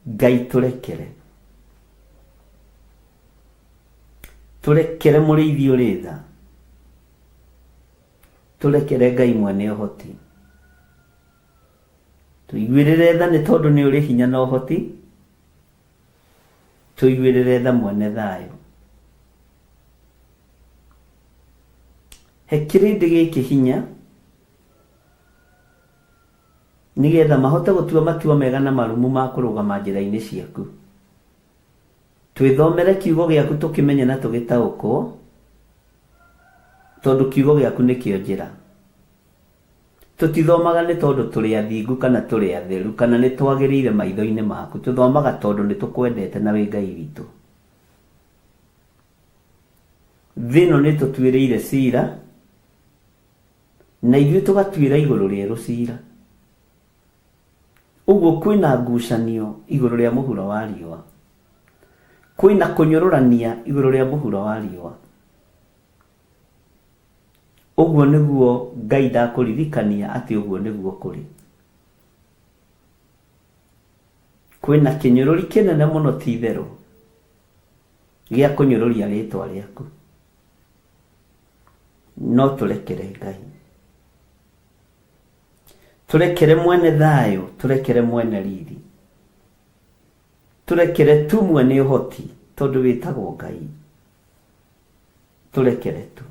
Ngai tũrekere. Tũrekere mũrĩithi ũrĩ tha. Tũrekere Ngai mwene ũhoti. Tũiguĩrĩre tha nĩ tondũ nĩ ũrĩ hinya na ũhoti. Tũiguĩrĩre tha mwene thayũ. He kĩrĩndĩ gĩkĩ hinya nĩgetha mahote gũtua matua mega na marũmu ma kũrũgama njĩra-inĩ ciaku. Twĩthomere kiugo gĩaku tũkĩmenye na tũgĩtaũkwo, tondũ kiugo gĩaku nĩkĩo njĩra. Tũtithomaga nĩ tondũ tũrĩ athingu kana tũrĩ atheru kana nĩ twagĩrĩire maitho-inĩ maku, tũthomaga tondũ nĩ tũkwendete na wĩ Ngai witũ. Thĩ ĩno nĩ ĩtũtuĩrĩire cira, na ithuĩ tũgatuĩra igũrũ rĩerũ cira. Ũguo kwĩna ngucanio igũrũ rĩa mũhuro wa riũa. Kwĩna kũnyũrũrania igũrũ rĩa mũhuro wa riũa. Ũguo nĩguo Ngai ndakũririkania atĩ ũguo nĩguo kũrĩ. Kwĩna kĩnyũrũri kĩnene mũno ti itherũ gĩa kũnyũrũria rĩtwa rĩaku. No tũrekere Ngai. Tũrekere mwene thayũ, tũrekere mwene riri. Tũrekere tu mwene ũhoti tondũ wĩtagwo Ngai. Tũrekere tu.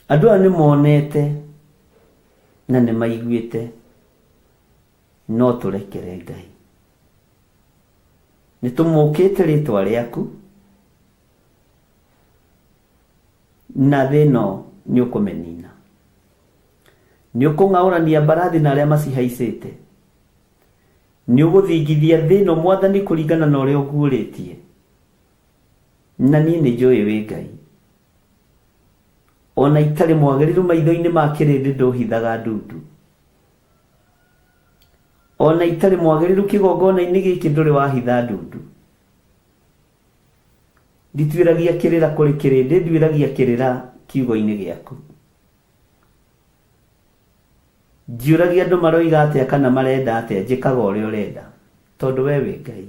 Andũ aya nĩ monete na nĩ maiguĩte, no tũrekere Ngai. Nĩ tũmũkĩte rĩtwa rĩaku. Na thĩ ĩno nĩ ũkũmĩnina. Nĩ ũkũng'aũrania mbarathi na arĩa macihaicĩte. Nĩ ũgũthingithia thĩ ĩno Mwathani kũringana na ũrĩa ũguũrĩtie. Na niĩ nĩ njũĩ wĩ Ngai. O na itarĩ mwagĩrĩru maitho-inĩ ma kĩrĩndĩ ndũhithaga ndundu. O na itarĩ mwagĩrĩru kĩgongona-inĩ gĩkĩ ndũrĩ wahitha ndundu. Ndituĩragia kĩrĩra kũrĩ kĩrĩndĩ, nduĩragia kĩrĩra kiugo-inĩ gĩaku. Ndiũragia andũ maroiga atĩa kana marenda atĩa, njĩkaga ũrĩa ũrenda, tondũ we wĩ Ngai.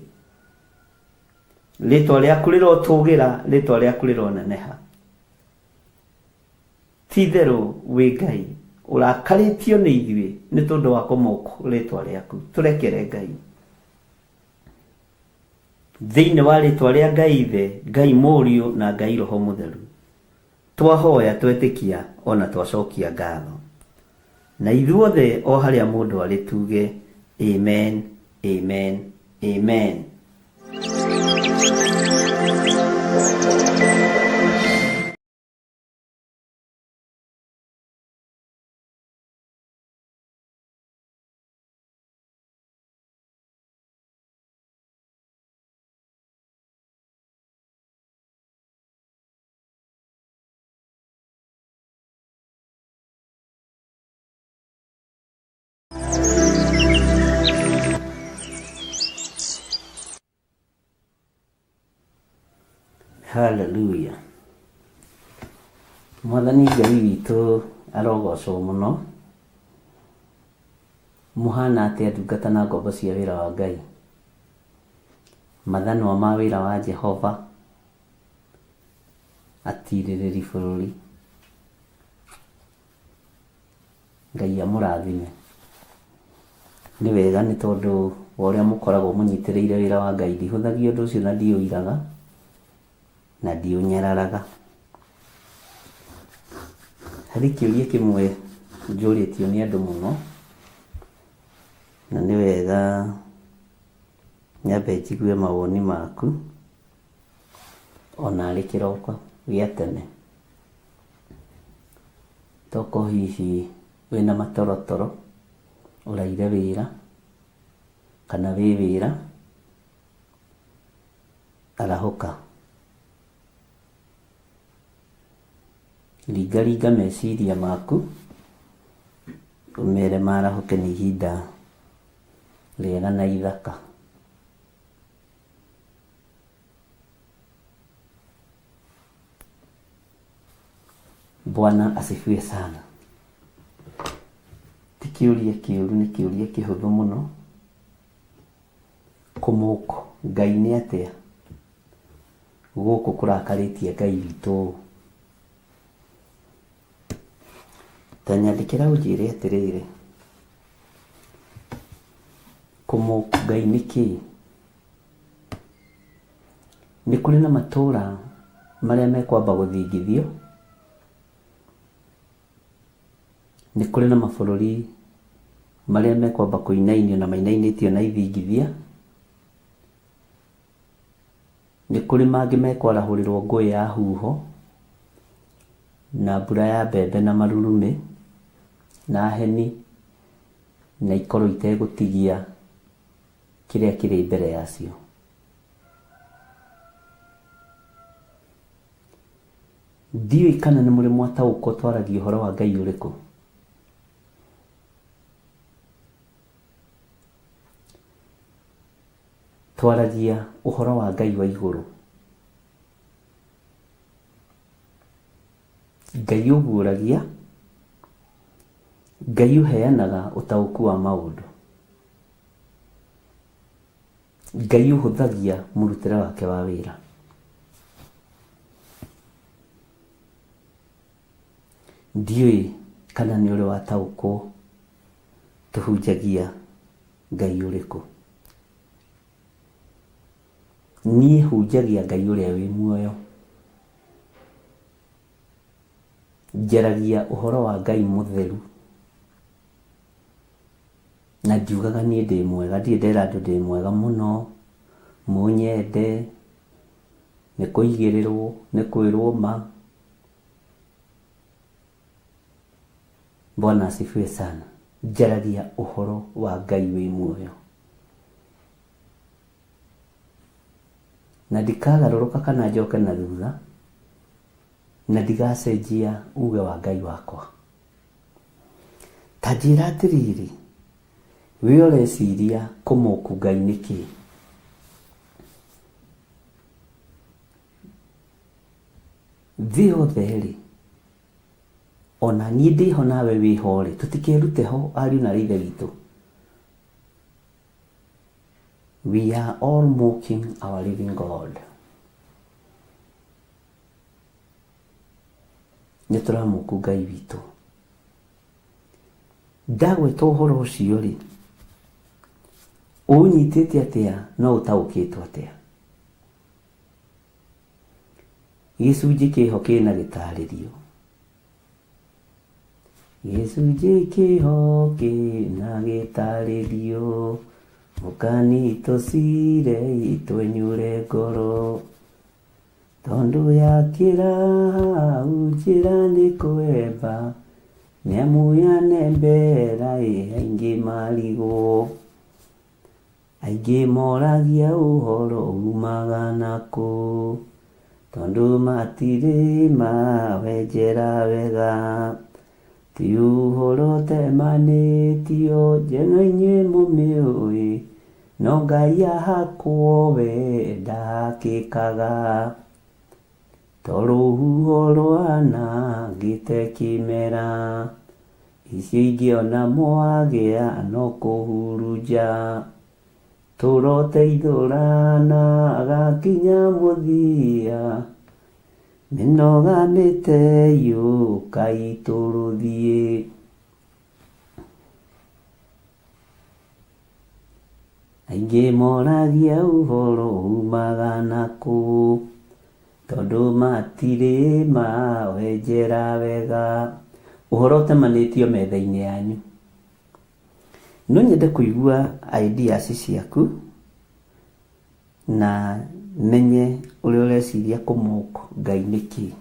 Rĩtwa rĩaku rĩrotũgĩra, rĩtwa rĩaku rĩroneneha. Ti-itherũ wĩ Ngai, ũrakarĩtio nĩ ithuĩ nĩ tondũ wa kũmoko rĩtwa rĩaku. Tũrekere Ngai. Thĩinĩ wa rĩtwa rĩa Ngai Ithe, Ngai Mũriũ na Ngai Roho Mũtheru, twahoya, twetĩkia o na twacokia ngatho. Na ithuothe o harĩa mũndũ arĩ tuge, Amen, Amen, Amen. Hallelujah. Mwathani Ngai witũ arogocwo mũno. Mũhana atĩa ndungata na ngombo cia wĩra wa Ngai? Mathanwa ma wĩra wa Jehova, atirĩrĩri bũrũri. Ngai amũrathime. Nĩ wega nĩ tondũ wa ũrĩa mũkoragwo mũnyitĩrĩire wĩra wa Ngai. Ndihũthagia ũndũ ũcio na ndiũiraga na ndiũnyararaga. Harĩ kĩũria kĩmwe njũrĩtio nĩ andũ mũno, na nĩ wega nyambe njigue mawoni maku ona arĩ kĩroko gĩa tene. Tokorwo hihi wĩna matorotoro, ũraire wĩra, kana wĩ wĩra, arahũka. Ringaringa meciria maku, ũmere marahũke nĩ ihinda rĩega na ithaka. Bwana asifiwe sana. Ti kĩũria kĩũru, nĩ kĩũria kĩhũthũ mũno. Kũmũkũ Ngai nĩ atĩa? Gũkũ kũrakarĩtie Ngai witũ ũũ? Ta nyandĩkĩra ũnjĩre atĩrĩrĩ, kũmũkũ Ngai nĩ kĩĩ? Nĩ kũrĩ na matũũra marĩa mekwamba gũthingithio, nĩ kũrĩ na mabũrũri marĩa mekwamba kũinainio na mainainĩtio na ithingithia, nĩ kũrĩ mangĩ mekwarahũrĩrwo ngũĩ ya huho na mbura ya mbembe na marurumĩ na heni na ikorwo itegũtigia kĩrĩa kĩrĩ mbere yacio. Ndiũĩ kana nĩ mũrĩ mwataũkwo twaragia ũhoro wa Ngai ũrĩkũ. Twaragia ũhoro wa Ngai wa igũrũ. Ngai ũguũragia, Ngai ũheanaga ũtaũku wa maũndũ. Ngai ũhũthagia mũrutĩre wake wa wĩra. Ndiũĩ kana nĩ ũrĩ wataũkwo tũhunjagia Ngai ũrĩkũ. Niĩ hunjagia Ngai ũrĩa wĩ muoyo. Njaragia ũhoro wa Ngai mũtheru. Na ndiugaga niĩ ndĩ mwega, ndirĩ ndera andũ ndĩ mwega mũno, mũnyende, nĩ kũigĩrĩrwo, nĩ kwĩrwo ma. Bwana asifiwe sana. Njaragia ũhoro wa Ngai wĩ muoyo. Na ndikagarũrũka kana njoke na thutha, na ndigacenjia uge wa Ngai wakwa. Ta njĩra atĩrĩrĩ, we ũreciria kũmoku Ngai nĩkĩ? Thĩ yothe rĩ, ona niĩ ndĩho nawe wĩho rĩ, tũtikerute ho ariũ na aarĩ a Ithe witũ. We are all mocking our living God. Nĩ tũramoku Ngai witũ. Ndagweta ũhoro ũcio rĩ, ũnyitĩte atĩa na ũtaũkĩtwo atĩa? Gĩcunjĩ kĩho kĩna gĩtarĩrio. Gĩcunjĩ kĩho kĩna gĩtarĩrio, mũkani tũcire twenyure ngoro, tondũ yakĩra hau njĩra nĩ kwemba, nĩamu yanembera ĩ aingĩ marigwo. Aingĩ moragia ũhoro umaga nakũ, tondũ matirĩ mawenjera wega. Ti ũhoro ũtemanĩtio, njeno inyuĩ mũmĩũĩ, no Ngai ahakwo we ndahakĩkaga. To rũhuho rwanangĩte kĩmera, icio ingĩ ona mwagĩa no kũhurunja. Tũroteithũrana gakinya mũthia, mĩnoga mĩteyũkai tũrũthiĩ. Aingĩ moragia ũhoro umaga nakũ, tondũ matirĩ mawenjera wega. Ũhoro ũtemanĩtio metha-inĩ yanyu. No nyende kũigua ideas ciaku na menye ũrĩa ũreciria kũmock Ngai nĩkĩ.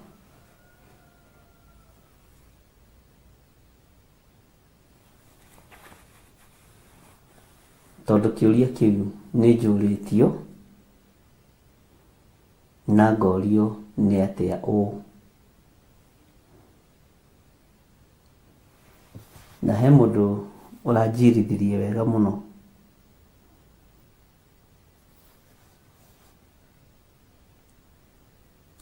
Tondũ kĩũria kĩu nĩ njũrĩtio na ngorio nĩ atĩa ũũ. Na he mũndũ ũranjirithirie wega mũno.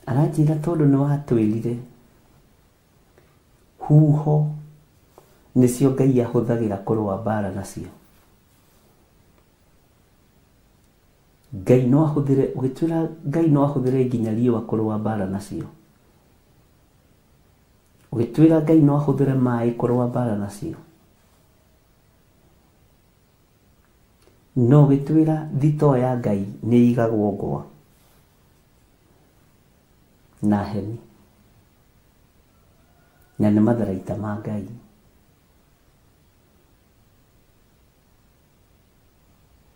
Aranjĩra tondũ nĩ watwĩrire huho nĩcio Ngai ahũthagĩra kũrũa mbara nacio. Ngai no ahũthĩre, ũgĩtwĩra Ngai no ahũthĩre nginya riũa kũrũa mbara nacio. Ũgĩtwĩra Ngai no ahũthĩre maĩ kũrũa mbara nacio. No ũgĩtwĩra thitoo ya Ngai nĩ ĩigagwo ngwa na heni na nĩ matharaita ma Ngai.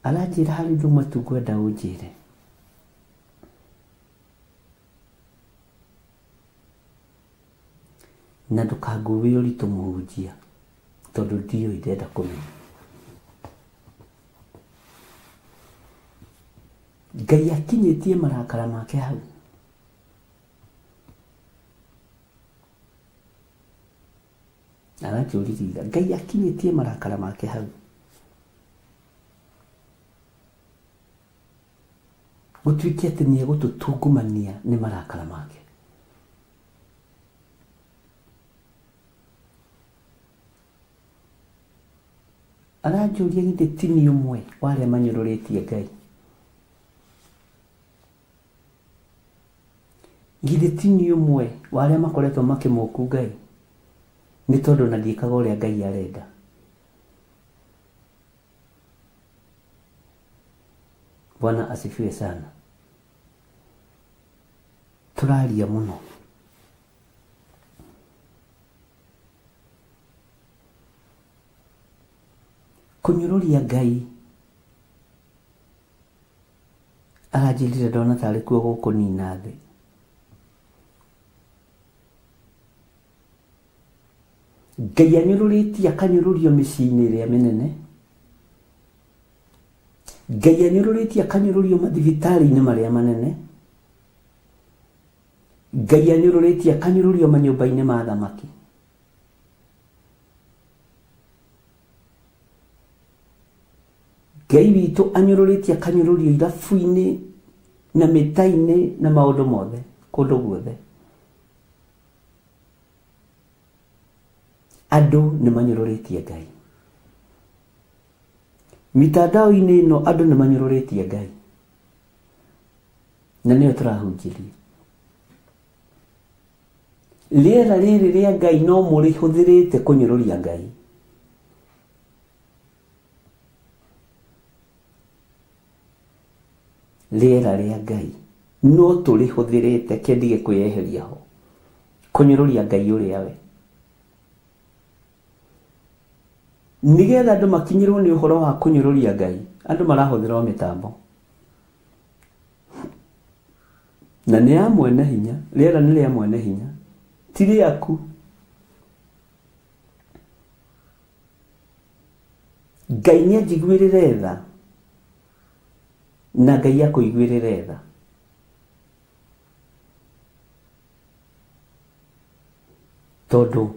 Aranjĩra harĩ ũndũ ũmwe tu ngwenda ũnjĩre. Na ndũkangue ũritũ mũhunjia tondũ ndiũĩ ndĩrenda kũmenya. Ngai akinyĩtie marakara make hau. Aranjũririe ira, Ngai akinyĩtie marakara make hau. Gũtuĩke atĩ nĩ egũtũtungumania nĩ marakara make. Aranjũria githĩ ti niĩ ũmwe wa arĩa manyũrũrĩtie Ngai? Githĩ ti niĩ ũmwe wa arĩa makoretwo makĩmoku Ngai? Nĩ tondũ na ndiĩkaga ũrĩa Ngai arenda. Bwana asifiwe sana. Tũraria mũno. Kũnyũrũria Ngai aranjĩrire ndona tarĩ kuo gũkũnina thĩ. Ngai anyũrũrĩtie akanyũrũrio mĩciĩ-inĩ ĩrĩa mĩnene. Ngai anyũrũrĩtie akanyũrũrio mathibitarĩ-inĩ marĩa manene. Ngai anyũrũrĩtie akanyũrũrio manyũmba-inĩ ma athamaki. Ngai witũ anyũrũrĩtie akanyũrũrio irabu-inĩ na mĩta-inĩ na maũndũ mothe kũndũ guothe. Andũ nĩ manyũrũrĩtie Ngai. Mitandao-inĩ ĩno andũ nĩ manyũrũrĩtie Ngai. Na nĩyo tũrahunjĩria. Rĩera rĩrĩ rĩa Ngai no mũrĩhũthĩrĩte kũnyũrũria Ngai. Rĩera rĩa Ngai no tũrĩhũthĩrĩte kĩndige kwĩyeheria ho kũnyũrũria Ngai ũrĩa we. Nĩgetha andũ makinyĩrwo nĩ ũhoro wa kũnyũrũria Ngai, andũ marahũthĩra o mĩtambo. Na nĩ ya mwene hinya, rĩera nĩ rĩa mwene hinya, ti rĩaku. Ngai nĩ anjiguĩrĩre tha na Ngai akũiguĩrĩre tha. Tondũ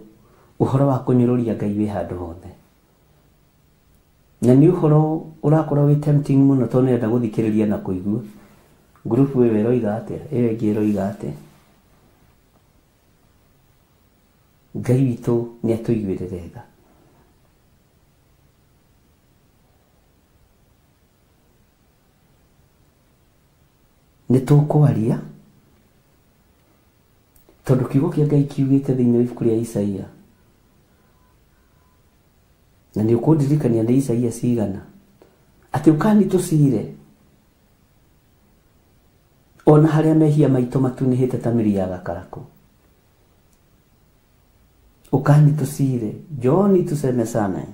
ũhoro wa kũnyũrũria Ngai wĩ handũ hothe. Na nĩ ũhoro ũrakorwo wĩ tempting mũno tondũ nĩũrenda gũthikĩrĩria na kũigua group ĩyo ĩroiga atĩa, ĩyo ĩngĩ ĩroiga atĩa. Ngai witũ nĩ atũiguĩrĩre tha. Nĩ tũkwaria tondũ kiugo kĩa Ngai kiugĩte thĩinĩ wa ibuku rĩa Isaia na nĩ ũkũndirikania nĩ Isaia cigana atĩ ũkani tũcire ona harĩa mehia maitũ matunĩhĩte ta mĩri ya gakarakũ. Ũkani tũcire, njooni tusemezane.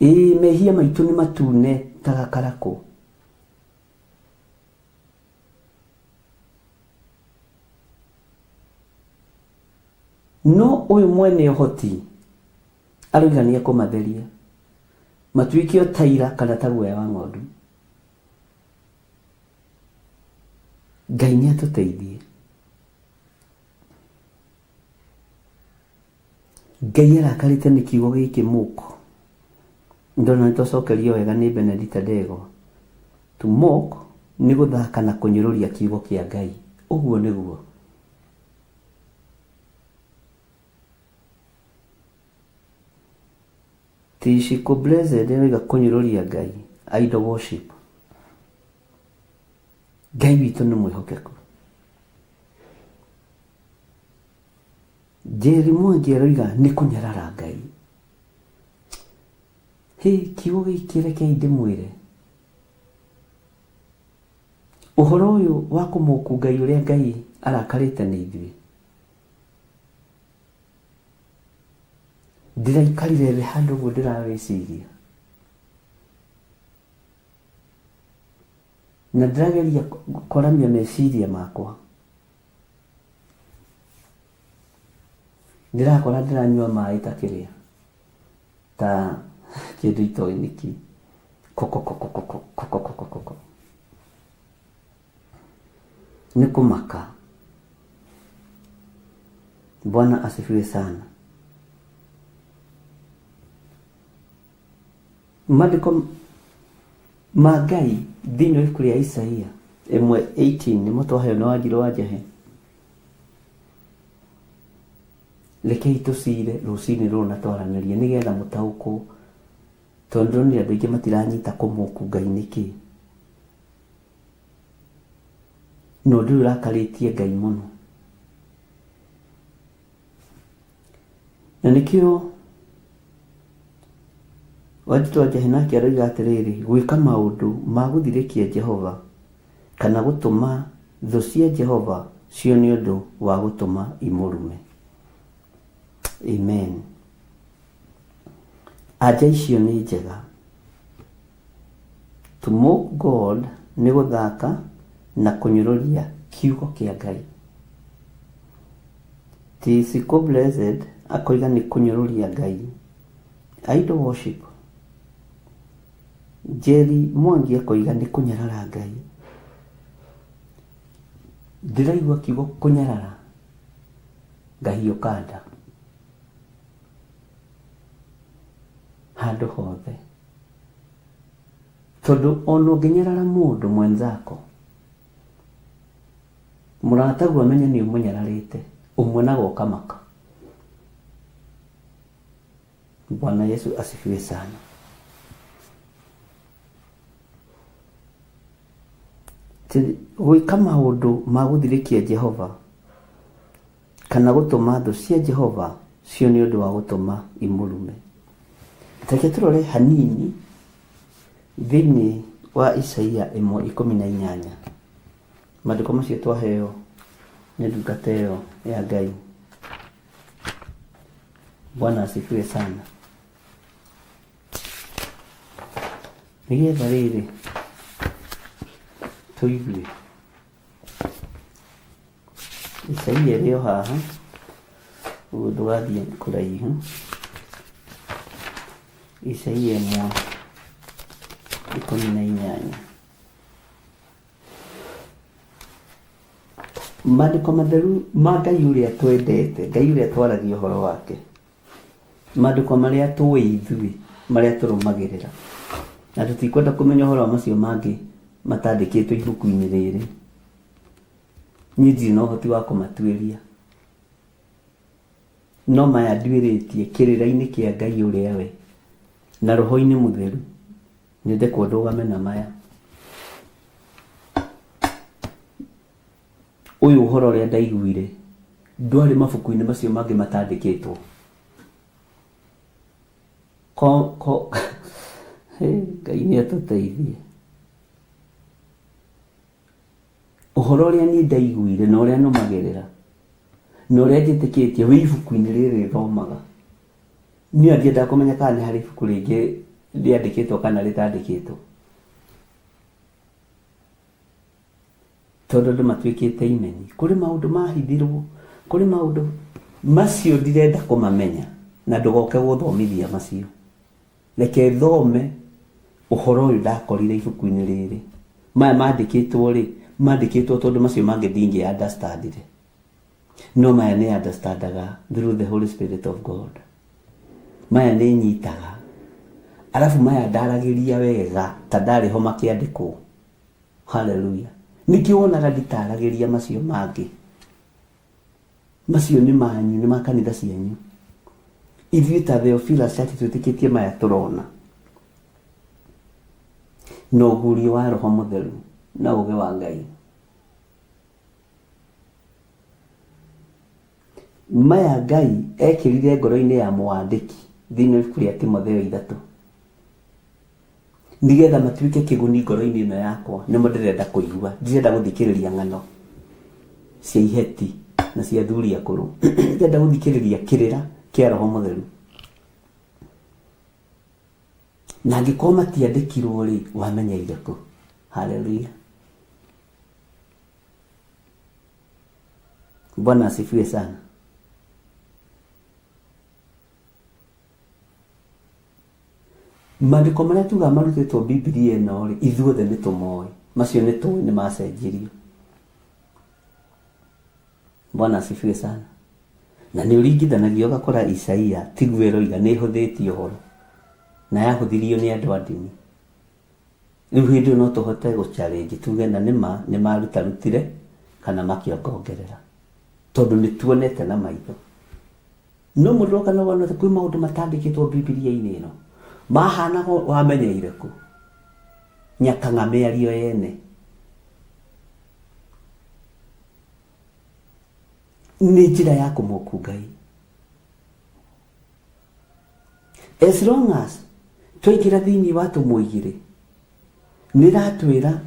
Ĩĩ mehia maitũ nĩ matune ta gakarakũ. No ũyũ mwene ũhoti aroiga nĩ ekũmatheria matuĩke o ta ira kana ta guoya wa ng'ondu. Ngai nĩ atũteithie. Ngai arakarĩte nĩ kiugo gĩkĩ mock. Ndona nĩ twacokerio wega nĩ Benedita Ndegwa. To mock nĩ gũthaka na kũnyũrũria kiugo kĩa Ngai. Ũguo nĩguo. Tishiko Blessed aroiga kũnyũrũria Ngai, idol worship. Ngai witũ nĩ mwĩhokeku. Njeri Mwangi aroiga nĩ kũnyarara Ngai. Hĩ, kiugo gĩkĩ rekei ndĩmwĩre. Ũhoro ũyũ wa kũmoku Ngai ũrĩa Ngai arakarĩte nĩ ithuĩ. Ndĩraikarire thĩ handũ ũguo ndĩrawĩciria. Na ndĩrageria kwaramia meciria makwa. Ndĩrakora ndĩranyua maĩ ta kĩrĩa, ta kĩndũ itoĩ nĩkĩ. Kokokokokokokokokokoko. Nĩ kũmaka. Bwana asifiwe sana. Maandĩko ma Ngai thĩinĩ wa ibuku rĩa Isaia 1:18 nĩmo twaheo nĩ Wanjirũ wa Njahe. Rekei tũcire rũcinĩ rũrũ na twaranĩrie nĩgetha mũtaũkwo tondũ ndĩronire andũ aingĩ matiranyita kũmoku Ngai nĩkĩ. Na ũndũ ũyũ ũrakarĩtie Ngai mũno. Na nĩkĩo Wanjitũ wa Njahi nake aroiga atĩrĩrĩ, gwĩka maũndũ ma gũthirĩkia Jehova kana gũtũma thũ cia Jehova cione ũndũ wa gũtũma imũrume. Amen. Anja icio nĩ njega. To mock God nĩ gũthaka na kũnyũrũria kiugo kĩa Ngai. Tisiku Blessed akoiga nĩ kũnyũrũria Ngai. Idol worship. Jerry Mwangi akoiga nĩ kũnyarara Ngai. Ndĩraigua kiugo kũnyarara ngahiũka nda handũ hothe. Tondũ ona ũngĩnyarara mũndũ mwenzako, mũrataguo amenye nĩ ũmũnyararĩte, ũmuonaga ũkamaka. Bwana Yesu asifiwe sana. Gwĩka maũndũ ma gũthirĩkia Jehova kana gũtũma thũ cia Jehova cione ũndũ wa gũtũma imũrume. Reke tũrore hanini thĩinĩ wa Isaia 1:18. Maandĩko macio twaheo nĩ ndungata ĩyo ya Ngai. Bwana asifiwe sana. Nĩgetha rĩrĩ tũigue Isaia ĩrĩ o haha ũguo ndũgathiĩ kũraihu. Isaia 1:18. Maandĩko matheru ma Ngai ũrĩa twendete, Ngai ũrĩa twaragia ũhoro wake, maandĩko marĩa tũĩ ithuĩ, marĩa tũrũmagĩrĩra, na tũtikwenda kũmenya ũhoro wa macio mangĩ matandĩkĩtwo ibuku-inĩ rĩrĩ. Niĩ ndirĩ na ũhoti wa kũmatuĩria, no maya nduĩrĩtie kĩrĩra-inĩ kĩa Ngai ũrĩa we, na roho-inĩ mũtheru, nĩndekwo ndũgame na maya. Ũyũ ũhoro ũrĩa ndaiguire ndwarĩ mabuku-inĩ macio mangĩ matandĩkĩtwo. Ko, ko, Ngai nĩ atũteithie. Ũhoro ũrĩa niĩ ndaiguire na ũrĩa nũmagĩrĩra na ũrĩa njĩtĩkĩtie wĩ ibuku-inĩ rĩrĩ thomaga. Niĩ ona ndiendaga kũmenya kana nĩ harĩ ibuku rĩngĩ rĩandĩkĩtwo kana rĩtandĩkĩtwo. Tondũ andũ matuĩkĩte imeni. Kũrĩ maũndũ mahithirwo, kũrĩ maũndũ macio ndirenda kũmamenya na ndũgoke gũthomithia macio. Reke thome ũhoro ũyũ ndakorire ibuku-inĩ rĩrĩ. Maya mandĩkĩtwo rĩ, mandĩkĩtwo tondũ macio mangĩ ndingĩ understandire. No maya nĩ understandaga through the Holy Spirit of God. Maya nĩ nyitaga. Arabu maya ndaragĩria wega ta ndarĩ ho makĩandĩkwo. Haleluya. Nĩkĩo wonaga nditaragĩria macio mangĩ. Macio nĩ manyu, nĩ ma kanitha cianyu. Ithuĩ ta Theophilus Church twĩtĩkĩtie maya tũrona. Na ũguũrio wa Roho Mũtheru na ũũgĩ wa Ngai. Maya Ngai ekĩrire ngoro-inĩ ya mũwandĩki thĩinĩ wa ibuku rĩa Timotheo 3. Nĩgetha matuĩke kĩguni ngoro-inĩ ĩno yakwa, nĩmo ndĩrenda kũigua. Ndirenda gũthikĩrĩria ng'ano cia iheti na cia athuri akũrũ. Ndĩrenda gũthikĩrĩria kĩrĩra kĩa Roho Mũtheru. Na angĩkorwo matiandĩkirwo rĩ, wamenyeire kũ? Haleluya. Bwana asifiwe sana. Maandĩko marĩa tugaga marutĩtwo Bibilia ĩno rĩ, ithuothe nĩ tũmoĩ. Macio nĩ tũĩ nĩ macenjirio. Bwana asifiwe sana. Na nĩ ũringithanagia ũgakora Isaia tiguo ĩroiga nĩ ĩhũthĩtie ũhoro. Na yahũthirio nĩ andũ a ndini. Rĩu hĩndĩ ĩyo no tũhote gũ challenge tuge na nĩma nĩ marutarutire kana makĩongongerera. Tondũ nĩ tuonete na maitho. No mũndũ oka na wona atĩ kwĩ maũndũ matandĩkĩtwo Bibilia-inĩ ĩno mahanaga wamenyeire kũ? Nyakang'a mĩario yene. Nĩ njĩra ya kũmoku Ngai. As long as twaingĩra thĩinĩ wa tũmwe igĩrĩ nĩ ĩratwĩra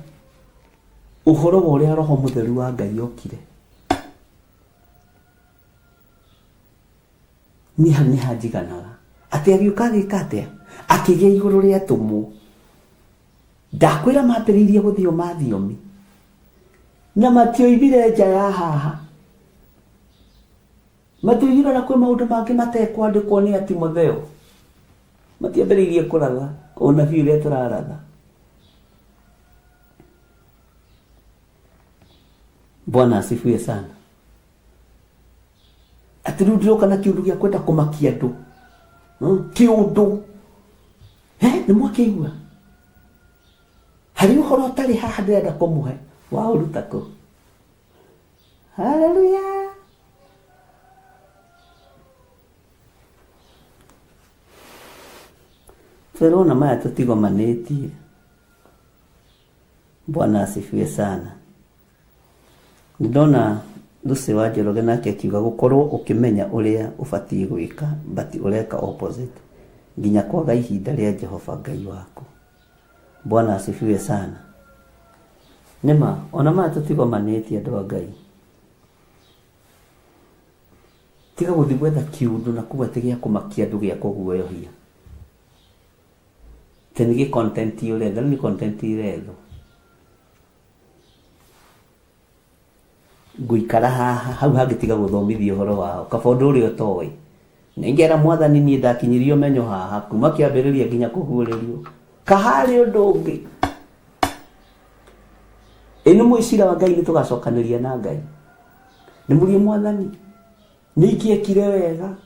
ũhoro wa ũrĩa Roho Mũtheru wa Ngai okire. Niĩ hau nĩ hanjiganaga atĩ agĩũka agĩka atĩa akĩgĩa igũrũ rĩa atũmwo ndakwĩra mambĩrĩirie gũthioma thiomi na matioimire nja ya haha. Matiugire ona kwĩ maũndũ mangĩ matekwandĩkwo nĩ a Timotheo. Matiambĩrĩirie kũratha ũnabii ũrĩa tũraratha. Bwana asifiwe sana. Atĩ rĩu ndĩroka na kĩũndũ gĩa kwenda kũmakia andũ. Kĩũndũ. Nĩ mwakĩigua? Harĩ ũhoro ũtarĩ haha ndĩrenda kũmũhe. Waũruta kũ? Haleluya. Twerwo maya tũtigomanĩtie. Bwana asifiwe sana. Nĩndona Lucy wa Njoroge nake akiuga gũkorwo ũkĩmenya ũrĩa ũbatiĩ gwĩka but ũreka opposite nginya kwaga ihinda rĩa Jehova Ngai waku. Bwana asifiwe sana. Nĩma ona maya tũtigomanĩtie andũ a Ngai. Tiga gũthiĩ gwetha kĩũndũ na kũu atĩ gĩa kũmakia andũ gĩa kũguoyohia. Atĩ nĩ gĩ content ũretha, rĩu nĩ content irethwo. Ngũikara haha hau hangĩ tiga gũthomithia ũhoro wao kaba ũndũ ũrĩa ũtoĩ. Nĩngera mwathani niĩ ndakinyirie ũmenyo haha kuma kĩambĩrĩria nginya kũguũrĩrio. Kaharĩ ũndũ ũngĩ. Ĩ nĩ mũĩ cira wa Ngai nĩ tũgacokanĩria na Ngai. Nĩ mũrie mwathani nĩ ingĩekire wega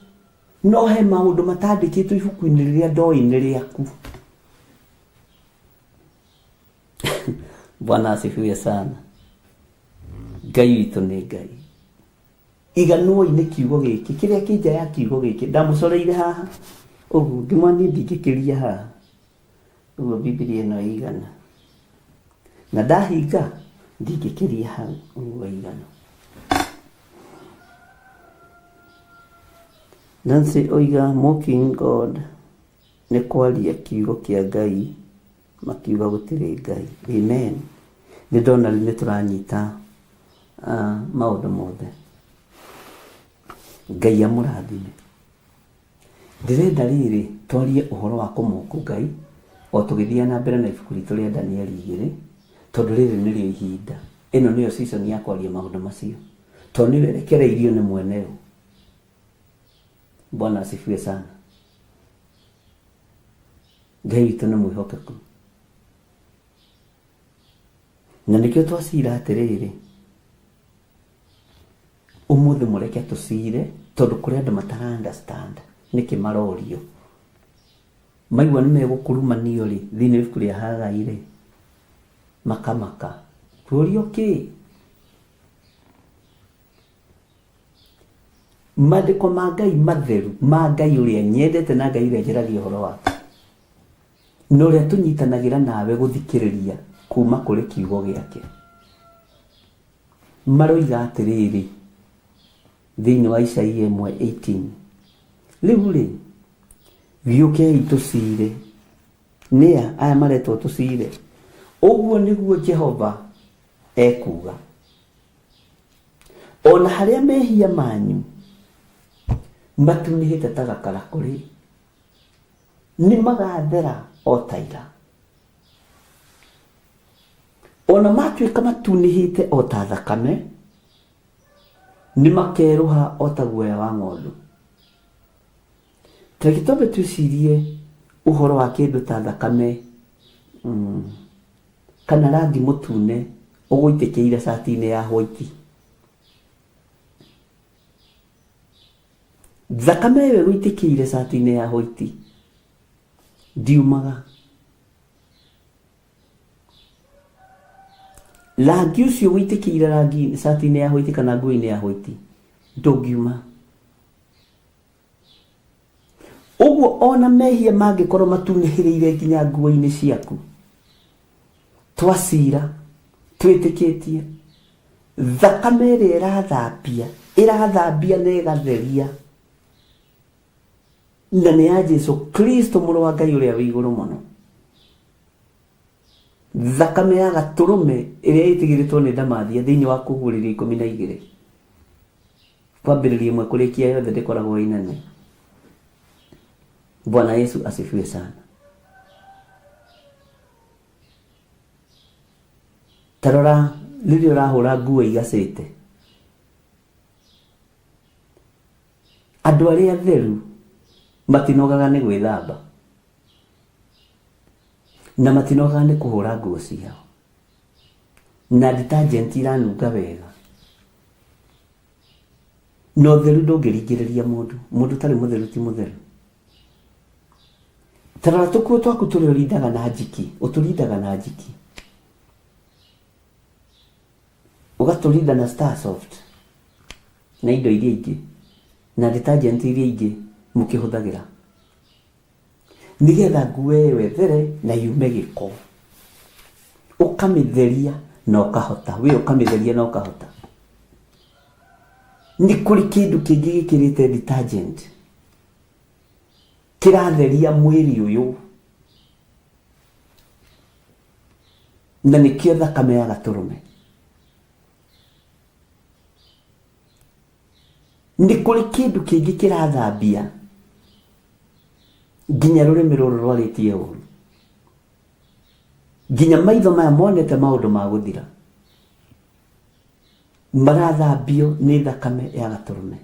no he maũndũ matandĩkĩtwo ibuku-inĩ rĩrĩa ndoĩ nĩ rĩaku. Bwana asifiwe sana. Ngai witũ nĩ Ngai. Iganwoi nĩ kiugo gĩkĩ kĩrĩa kĩ nja ya kiugo gĩkĩ ndamũcoreire haha ũguo ngĩmwa niĩ ndingĩkĩria haha ũguo Bibilia ĩno ĩigana na ndahinga ndingĩkĩria hau ũguo ĩigana. Nancy oiga mocking God nĩ kwaria kiugo kĩa Ngai makiuga gũtirĩ Ngai. Amen. Nĩ ndona rĩu nĩ tũranyita maũndũ mothe. Ngai amũrathime. Ndĩrenda rĩrĩ twarie ũhoro wa kũmoku Ngai o tũgĩthiĩ na mbere na ibuku ritũ rĩa Danieli 2 tondũ rĩrĩ nĩrĩo ihinda. Ĩno nĩyo season ya kwaria maũndũ macio. Tondũ nĩwe ĩrekereirio nĩ mweneo. Bwana asifiwe sana. Ngai witũ nĩ mwĩhokeku. Na nĩkĩo twacira atĩrĩrĩ, ũmũthĩ mũreke tũcire tondũ kũrĩ andũ matara understand nĩkĩ marorio. Maigua nĩ megũkurumanio rĩ, thĩinĩ wa ibuku rĩa Hagai rĩ, makamaka. Tuorio kĩ? Maandĩko ma Ngai matheru, ma Ngai ũrĩa nyendete na Ngai ũrĩa njaragia ũhoro wake. Na ũrĩa tũnyitanagĩra nawe gũthikĩrĩria kuma kũrĩ kiugo gĩake. Maroiga atĩrĩrĩ, thĩinĩ wa Isaia 1:18. Rĩu rĩ, gĩũkei tũcire. Nĩa aya maretwo tũcire? Ũguo nĩguo Jehova ekuuga. Ona harĩa mehia manyu matunĩhĩte ta gakarakũ rĩ, nĩ magathera o ta ira. Ona matuĩka matunĩhĩte o ta thakame, nĩ makerũha o ta guoya wa ng'ondu. Tareke twambe twĩcirie ũhoro wa kĩndũ ta thakame kana rangi mũtune ũgũitĩkĩire cati-inĩ ya white. Thakame ĩyo ĩgũitĩkĩire cati-inĩ ya white ndiumaga. Rangi ũcio ũitĩkĩire rangi cati-inĩ ya white kana nguo-inĩ ya white ndũngiuma. Ũguo ona mehia mangĩkorwo matunĩhĩrĩire nginya nguo-inĩ ciaku, twacira twĩtĩkĩtie thakame ĩrĩa ĩrathambia, ĩrathambia na ĩgatheria, na nĩ ya Jesu Kristo mũrũ wa Ngai ũrĩa wĩ igũrũ mũno. Thakame ya gatũrũme ĩrĩa ĩtigĩrĩtwo nĩ ndamathia thĩinĩ wa kũguũrĩrio 12 kwambĩrĩria ĩmwe kũrĩkia yothe ndĩkoragwo ĩ nene. Bwana Yesu asifiwe sana. Tarora rĩrĩa ũrahũra nguo igacĩte. Andũ arĩa atheru matinogaga nĩ gwĩthamba na matinogaga nĩ kũhũra nguo ciao na detergent iranunga wega na ũtheru ndũngĩringĩrĩria mũndũ mũndũ ũtarĩ mũtheru ti mũtheru tarora tũkuo twaku tũrĩa ũrindaga na njiki ũtũrindaga na njiki ũgatũrinda na Starsoft na indo iria ingĩ na detergent iria ingĩ mũkĩhũthagĩra nĩgetha nguo ĩyo ĩthere na yume gĩko ũkamĩtheria na ũkahota we ũkamĩtheria na ũkahota nĩ kũrĩ kĩndũ kĩngĩ gĩkĩrĩte detergent kĩratheria mwĩrĩ ũyũ na nĩkĩo thakame ya gatũrũme nĩ kũrĩ kĩndũ kĩngĩ kĩrathambia nginya rũrĩmĩ rũrũ rwarĩtie ũru nginya maitho maya monete maũndũ ma gũthira marathambio nĩ thakame ya gatũrũme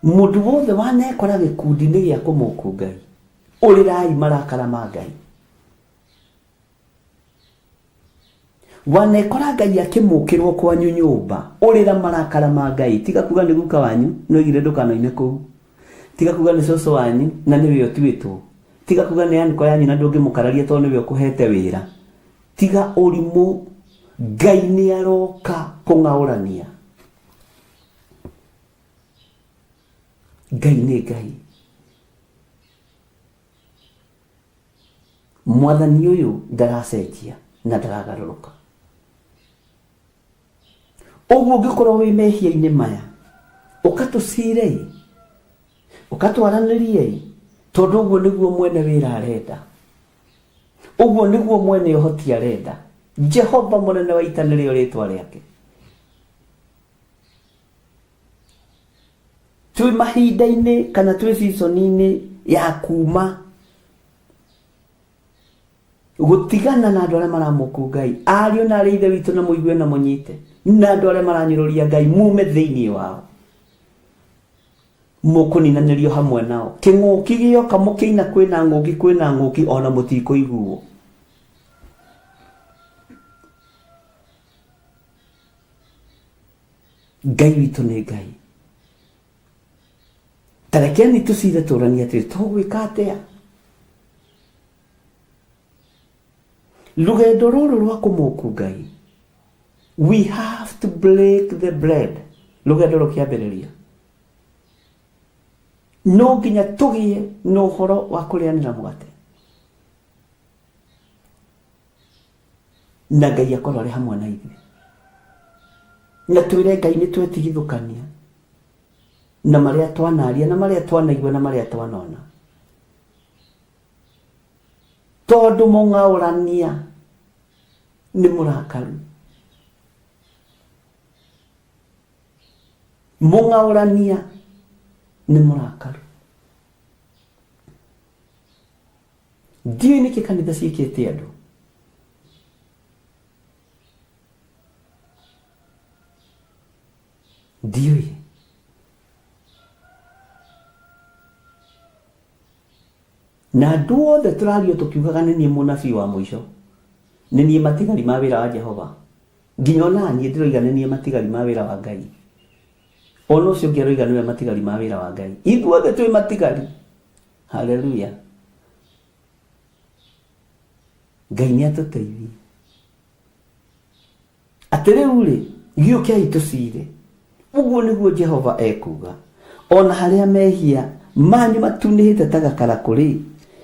Mũndũ wothe wanekora gĩkundi-inĩ gĩa kũmũku Ngai, ũrĩrai marakara ma Ngai. Wanekora Ngai akĩmũkĩrwo kwanyu nyũmba, ũrĩra marakara ma Ngai. Tiga kuga nĩ guka wanyu, nĩoigire ndũkanoime kũu. Tiga kuga nĩ cũcũ wanyu, na nĩwe ũtuĩtwo. Tiga kuga nĩ anko yanyu na ndũngĩmũkararia tondũ nĩwe ũkũhete wĩra. Tiga ũrimũ, Ngai nĩaroka kũng'aũrania. Ngai nĩ Ngai. Mwathani ũyũ ndaracenjia na ndaragarũrũka. Ũguo ũngĩkorwo wĩ mehia-inĩ maya, ũka tũcire-ĩ, ũka twaranĩrie-ĩ, tondũ ũguo nĩguo mwene wĩra arenda. Ũguo nĩguo mwene ũhoti arenda. Jehova mũnene wa ita nĩrĩo rĩtwa rĩake. Twĩ mahinda-inĩ kana twĩ season-inĩ ya kuma gũtigana na andũ arĩa maramũkũ Ngai ariũ na arĩ ithe witũ na mũigue na mũnyite na andũ arĩa maranyũrũria Ngai mume thĩinĩ wao mũkũninanĩrio hamwe nao kĩng'ũki gĩoka mũkĩina kwĩna ng'ũki kwĩna ng'ũki ona mũtikũiguo Ngai witũ nĩ Ngai tarekeni tũcire tũranie atĩrĩ tũgwĩka atĩa rũgendo rũrũ rwa kũmũku Ngai we have to break the bread rũgendo rũkĩambĩrĩria no nginya tũgĩe na ũhoro wa kũrĩanĩra mũgate na Ngai akorwo arĩ hamwe na ithuĩ na twĩre Ngai nĩ twetigithũkania na marĩa twanaria na marĩa twanaigua na marĩa twanona tondũ mũng'aũrania nĩ mũrakaru mũng'aũrania nĩ mũrakaru Ndiũĩ nĩkĩ kanitha ciĩkĩte andũ. Ndiũĩ. Na andũ othe tũrario tũkiugaga nĩ niĩ mũnabii wa mũico. Nĩ niĩ matigari ma wĩra wa Jehova. Nginya ona niĩ ndĩroiga nĩ niĩ matigari ma wĩra wa Ngai. Ona ũcio ũngĩ aroiga nĩwe matigari ma wĩra wa Ngai. Ithuothe twĩ matigari. Haleluya. Ngai nĩ atũteithie. Atĩ rĩu rĩ, gĩũkei tũcire. Ũguo nĩguo Jehova ekuuga. O na harĩa mehia manyu matunĩhĩte ta gakarakũ-rĩ,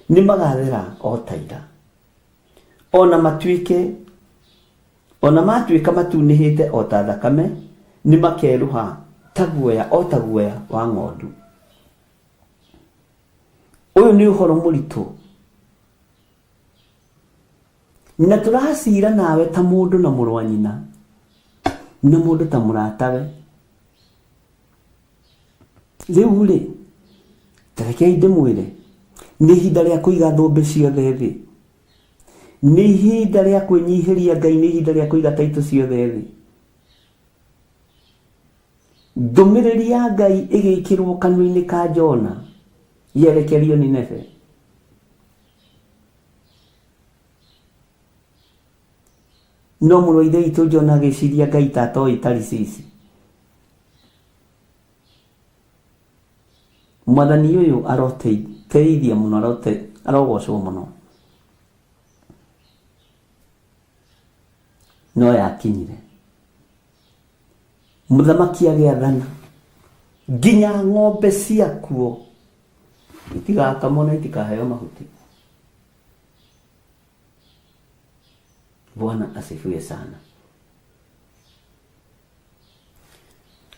nĩ magathera o ta ira. O na matuĩke o na matuĩka matunĩhĩte o ta thakame, nĩ makerũha ta guoya o ta guoya wa ng'ondu. Ũyũ nĩ ũhoro mũritũ. Na tũracira nawe ta mũndũ na mũrũ wa nyina, na mũndũ ta mũratawe. Rĩu rĩ, ta rekei ndĩmwĩre, nĩ ihinda rĩa kũiga thũmbĩ ciothe thĩ. Nĩ ihinda rĩa kwĩnyihĩria Ngai, nĩ ihinda rĩa kũiga taitũ ciothe thĩ. Ndũmĩrĩri ya Ngai ĩgĩkĩrwo kanua-inĩ ka Jona yerekerio Nineve. No mũrũ wa ithe witũ Jona agĩciria Ngai ta atoĩ Tarisisi. Mwathani ũyũ aroteithia mũno, arogocwo mũno. No yakinyire. Mũthamaki agĩathana nginya ng'ombe ciakuo itigakamwo na itikaheo mahuti. Bwana asifiwe sana.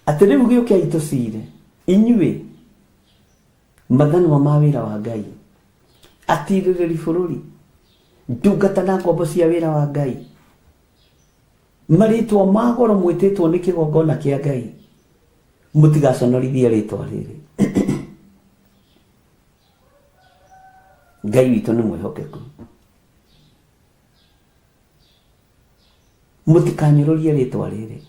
Atĩ rĩu gĩũkei tũcire inyuĩ mathanwa ma wĩra wa Ngai, atirĩrĩri bũrũri, ndungata na ngombo cia wĩra wa Ngai, marĩtwa ma goro mwĩtĩtwo nĩ kĩgongona kĩa Ngai, mũtigaconorithie rĩtwa rĩrĩ. Ngai witũ nĩ mwĩhokeku. Mũtikanyũrũrie rĩtwa rĩrĩ.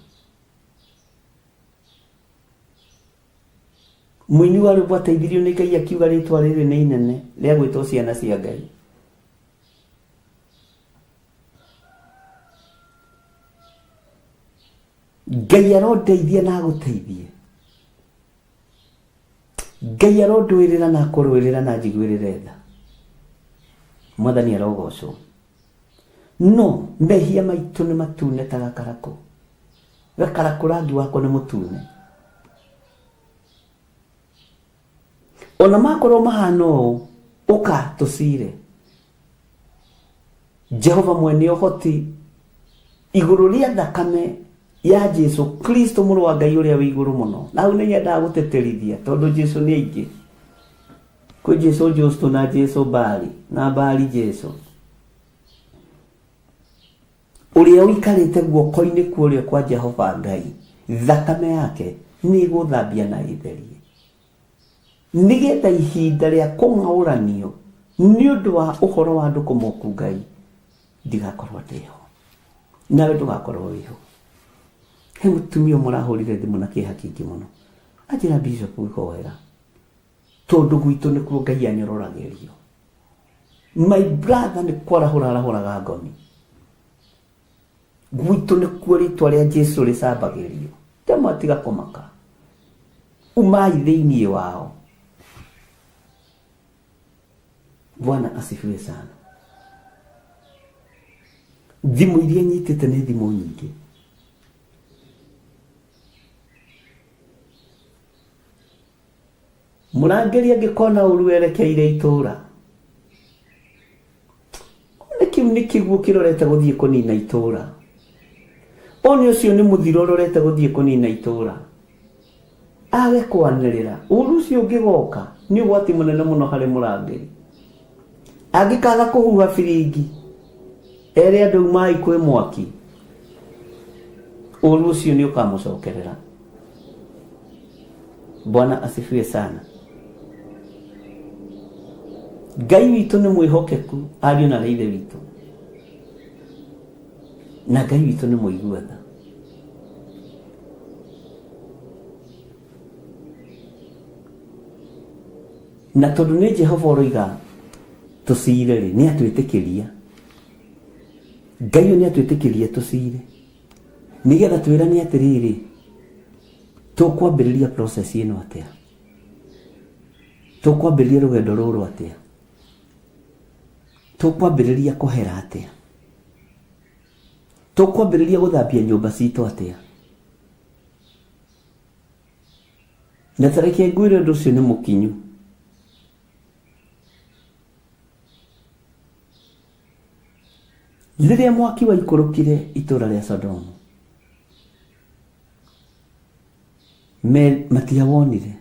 Mũini wa rwĩmbo ateithirio nĩ Ngai akiuga rĩtwa rĩrĩ nĩ inene rĩa gwĩtwo ciana cia Ngai. Ngai arondeithia na agũteithie. Ngai arondũĩrĩra na akũrũĩrĩra na anjiguĩrĩre tha. Mwathani arogocwo. No mehia maitũ nĩ matune ta gakarakũ. Gakarakũ rangi wako nĩ mũtune. Ona makorwo mahana ũũ, ũka tũcire. Jehova mwene ũhoti igũrũ rĩa thakame ya Jesu Kristo mũrũ wa Ngai ũrĩa wĩ igũrũ mũno. Na hau nĩ nyendaga gũtĩtĩrithia tondũ Jesu nĩ aingĩ. Kwĩ Jesu Justo na Jesu Bali na Bali Jesu. Ũrĩa ũikarĩte guoko-inĩ kwa ũrĩo kwa Jehova Ngai, thakame yake nĩ ĩgũthambia na ĩtherie. Nĩgetha ihinda rĩa kũng'aũranio nĩ ũndũ wa ũhoro wa andũ kũmoku Ngai ndigakorwo ndĩho, nawe ndũgakorwo wĩho. He mũtumia ũmwe ũrahũrire thimũ na kĩeha kĩingĩ mũno, anjĩra Bishop hoera tondũ gwitũ nĩkuo Ngai anyororagĩrio. My brother nĩ kwarahũra arahũraga ngomi. Gwitũ nĩkuo rĩtwa rĩa Jesu rĩcambagĩrio. Ndamwatiga kũmaka. Umai thĩinĩ wao. Bwana asifiwe sana. Thimũ iria nyitĩte nĩ thimũ nyingĩ. Mũrangĩri angĩkona ũru werekeire itũũra, one kĩu nĩ kĩguũ kĩrorete gũthiĩ kũnina itũũra, one ũcio nĩ mũthiro ũrorete gũthiĩ kũnina itũũra, age kwanĩrĩra, ũru ũcio ũngĩgoka nĩ ũgwati mũnene mũno harĩ mũrangĩri. Angĩkaga kũhuha biringi, ere andũ umai kwĩ mwaki, ũru ũcio nĩ ũkamũcokerera. Bwana asifiwe sana. Ngai witũ nĩ mwĩhokeku ariũ na ithe witũ, na Ngai witũ nĩ mũigua tha. Na tondũ nĩ Jehova ũroiga tũcire rĩ, nĩ atwĩtĩkĩria. Ngai ũyũ nĩ atwĩtĩkĩria tũcire. Nĩgetha twĩrane atĩrĩrĩ, tũkwambĩrĩria process ĩno atĩa? Tũkwambĩrĩria rũgendo rũrũ atĩa? Tũkwambĩrĩria kũhera atĩa? Tũkwambĩrĩria gũthambia nyũmba citũ atĩa? Na ta reke ngwĩre ũndũ ũcio nĩ mũkinyu. Rĩrĩa mwaki waikũrũkire itũũra rĩa Sodomu, me matiawonire.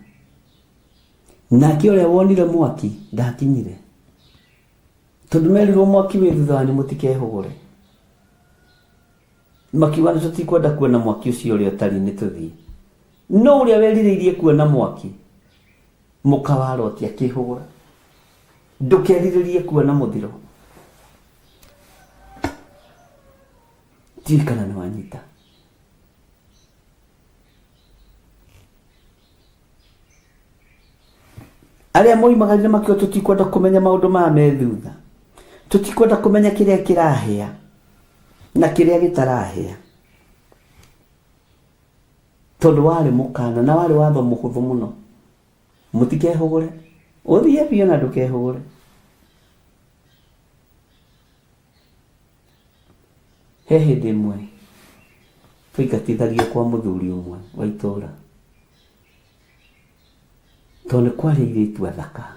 Nake ũrĩa wonire mwaki ndakinyire. Tondũ merirwo mwaki wĩ thutha wanyu mũtikehũgũre. Makiuga nĩ tũtikwenda kuona mwaki ũcio ũrĩa ũtariĩ nĩ tũthiĩ. No ũrĩa werirĩirie kuona mwaki, mũka wa Loti akĩhũgũra. Ndũkerirĩrie kuona mũthiro. Ndiũĩ kana nĩ wanyita. Arĩa moimagarire makiuga tũtikwenda kũmenya maũndũ maya me thutha. Tũtikwenda kũmenya kĩrĩa kĩrahĩa na kĩrĩa gĩtarahĩa. Tondũ warĩ mũkana na warĩ watho mũhũthũ mũno. Mũtikehũgũre. Ũthiĩ biũ na ndũkehũgũre. He hĩndĩ ĩmwe twaingatithagio kwa mũthuri ũmwe wa itũra tondũ nĩ kwarĩ airĩtu athaka.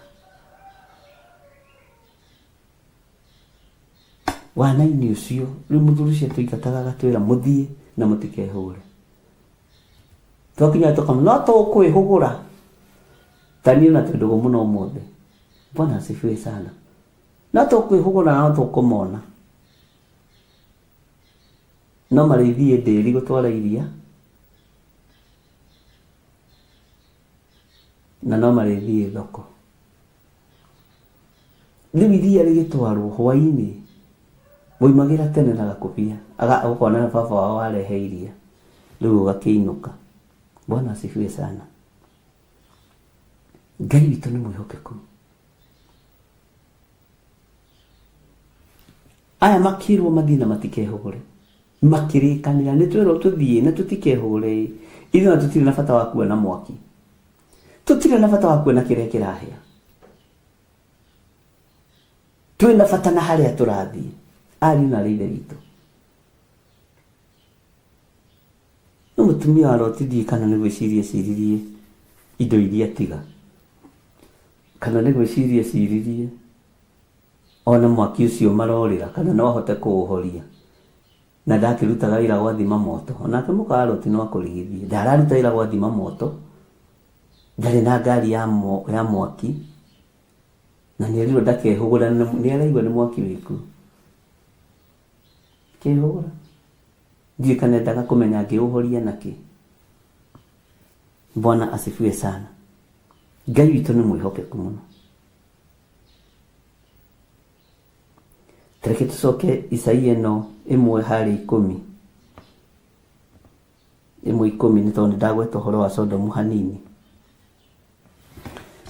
Wana-inĩ ũcio rĩu mũthuri ũcio atũingataga agatwĩra mũthiĩ na mũtikehũgũre. Twakinya tũkamwĩra no tũkwĩhũgũra. Ta niĩ na twĩ ndũgũ mũno ũmũthĩ. Bwana asifiwe sana. No tũkwĩhũgũra no tũkũmona. No marĩthiĩ ndĩri gũtwara iria na no marĩthiĩ thoko. Rĩu iria rĩgĩtwarwo hwainĩ waumagĩra tene na gakũbia ũkona baba wao arehe iria rĩu ũgakĩinũka. Bwana asifiwe sana. Ngai witũ nĩ mwĩhokeku. Aya makĩrwo mathiĩ na matikehũgũre makĩrĩkanĩra nĩ twerwo tũthiĩ na tũtikehũgũre ĩ ithuĩ ona tũtirĩ na bata wa kuona mwaki tũtirĩ na bata wa kuona kĩrĩa kĩrahĩa twĩ na bata na harĩa tũrathiĩ ariũ na arĩ ithe witũ No mũtumia wa Loti ndiũĩ kana nĩ gwĩciria eciririe indo iria atiga, kana nĩ gwĩciria eciririe one mwaki ũcio marorĩra kana no ahote kũũhoria. Na ndakĩrutaga wĩra gwa thima moto. Onake mũka wa Loti no akũrigithie. Ndararuta wĩra gwa thima moto, ndarĩ na ngari ya, ya mwaki, na nĩerirwo ndakehũgũre, na nĩaraigua nĩ mwaki wĩkuo. Kehũgũra. Ndiũĩ kana endaga kũmenya ngĩũhoria nakĩ. Bwana asifiwe sana. Ngai witũ nĩ mwĩhokeku mũno. Tareke tũcoke Isaia ĩno ĩmwe harĩ ikũmi. Ĩmwe ikũmi nĩ tondũ nĩndagweta ũhoro wa Sodomu hanini.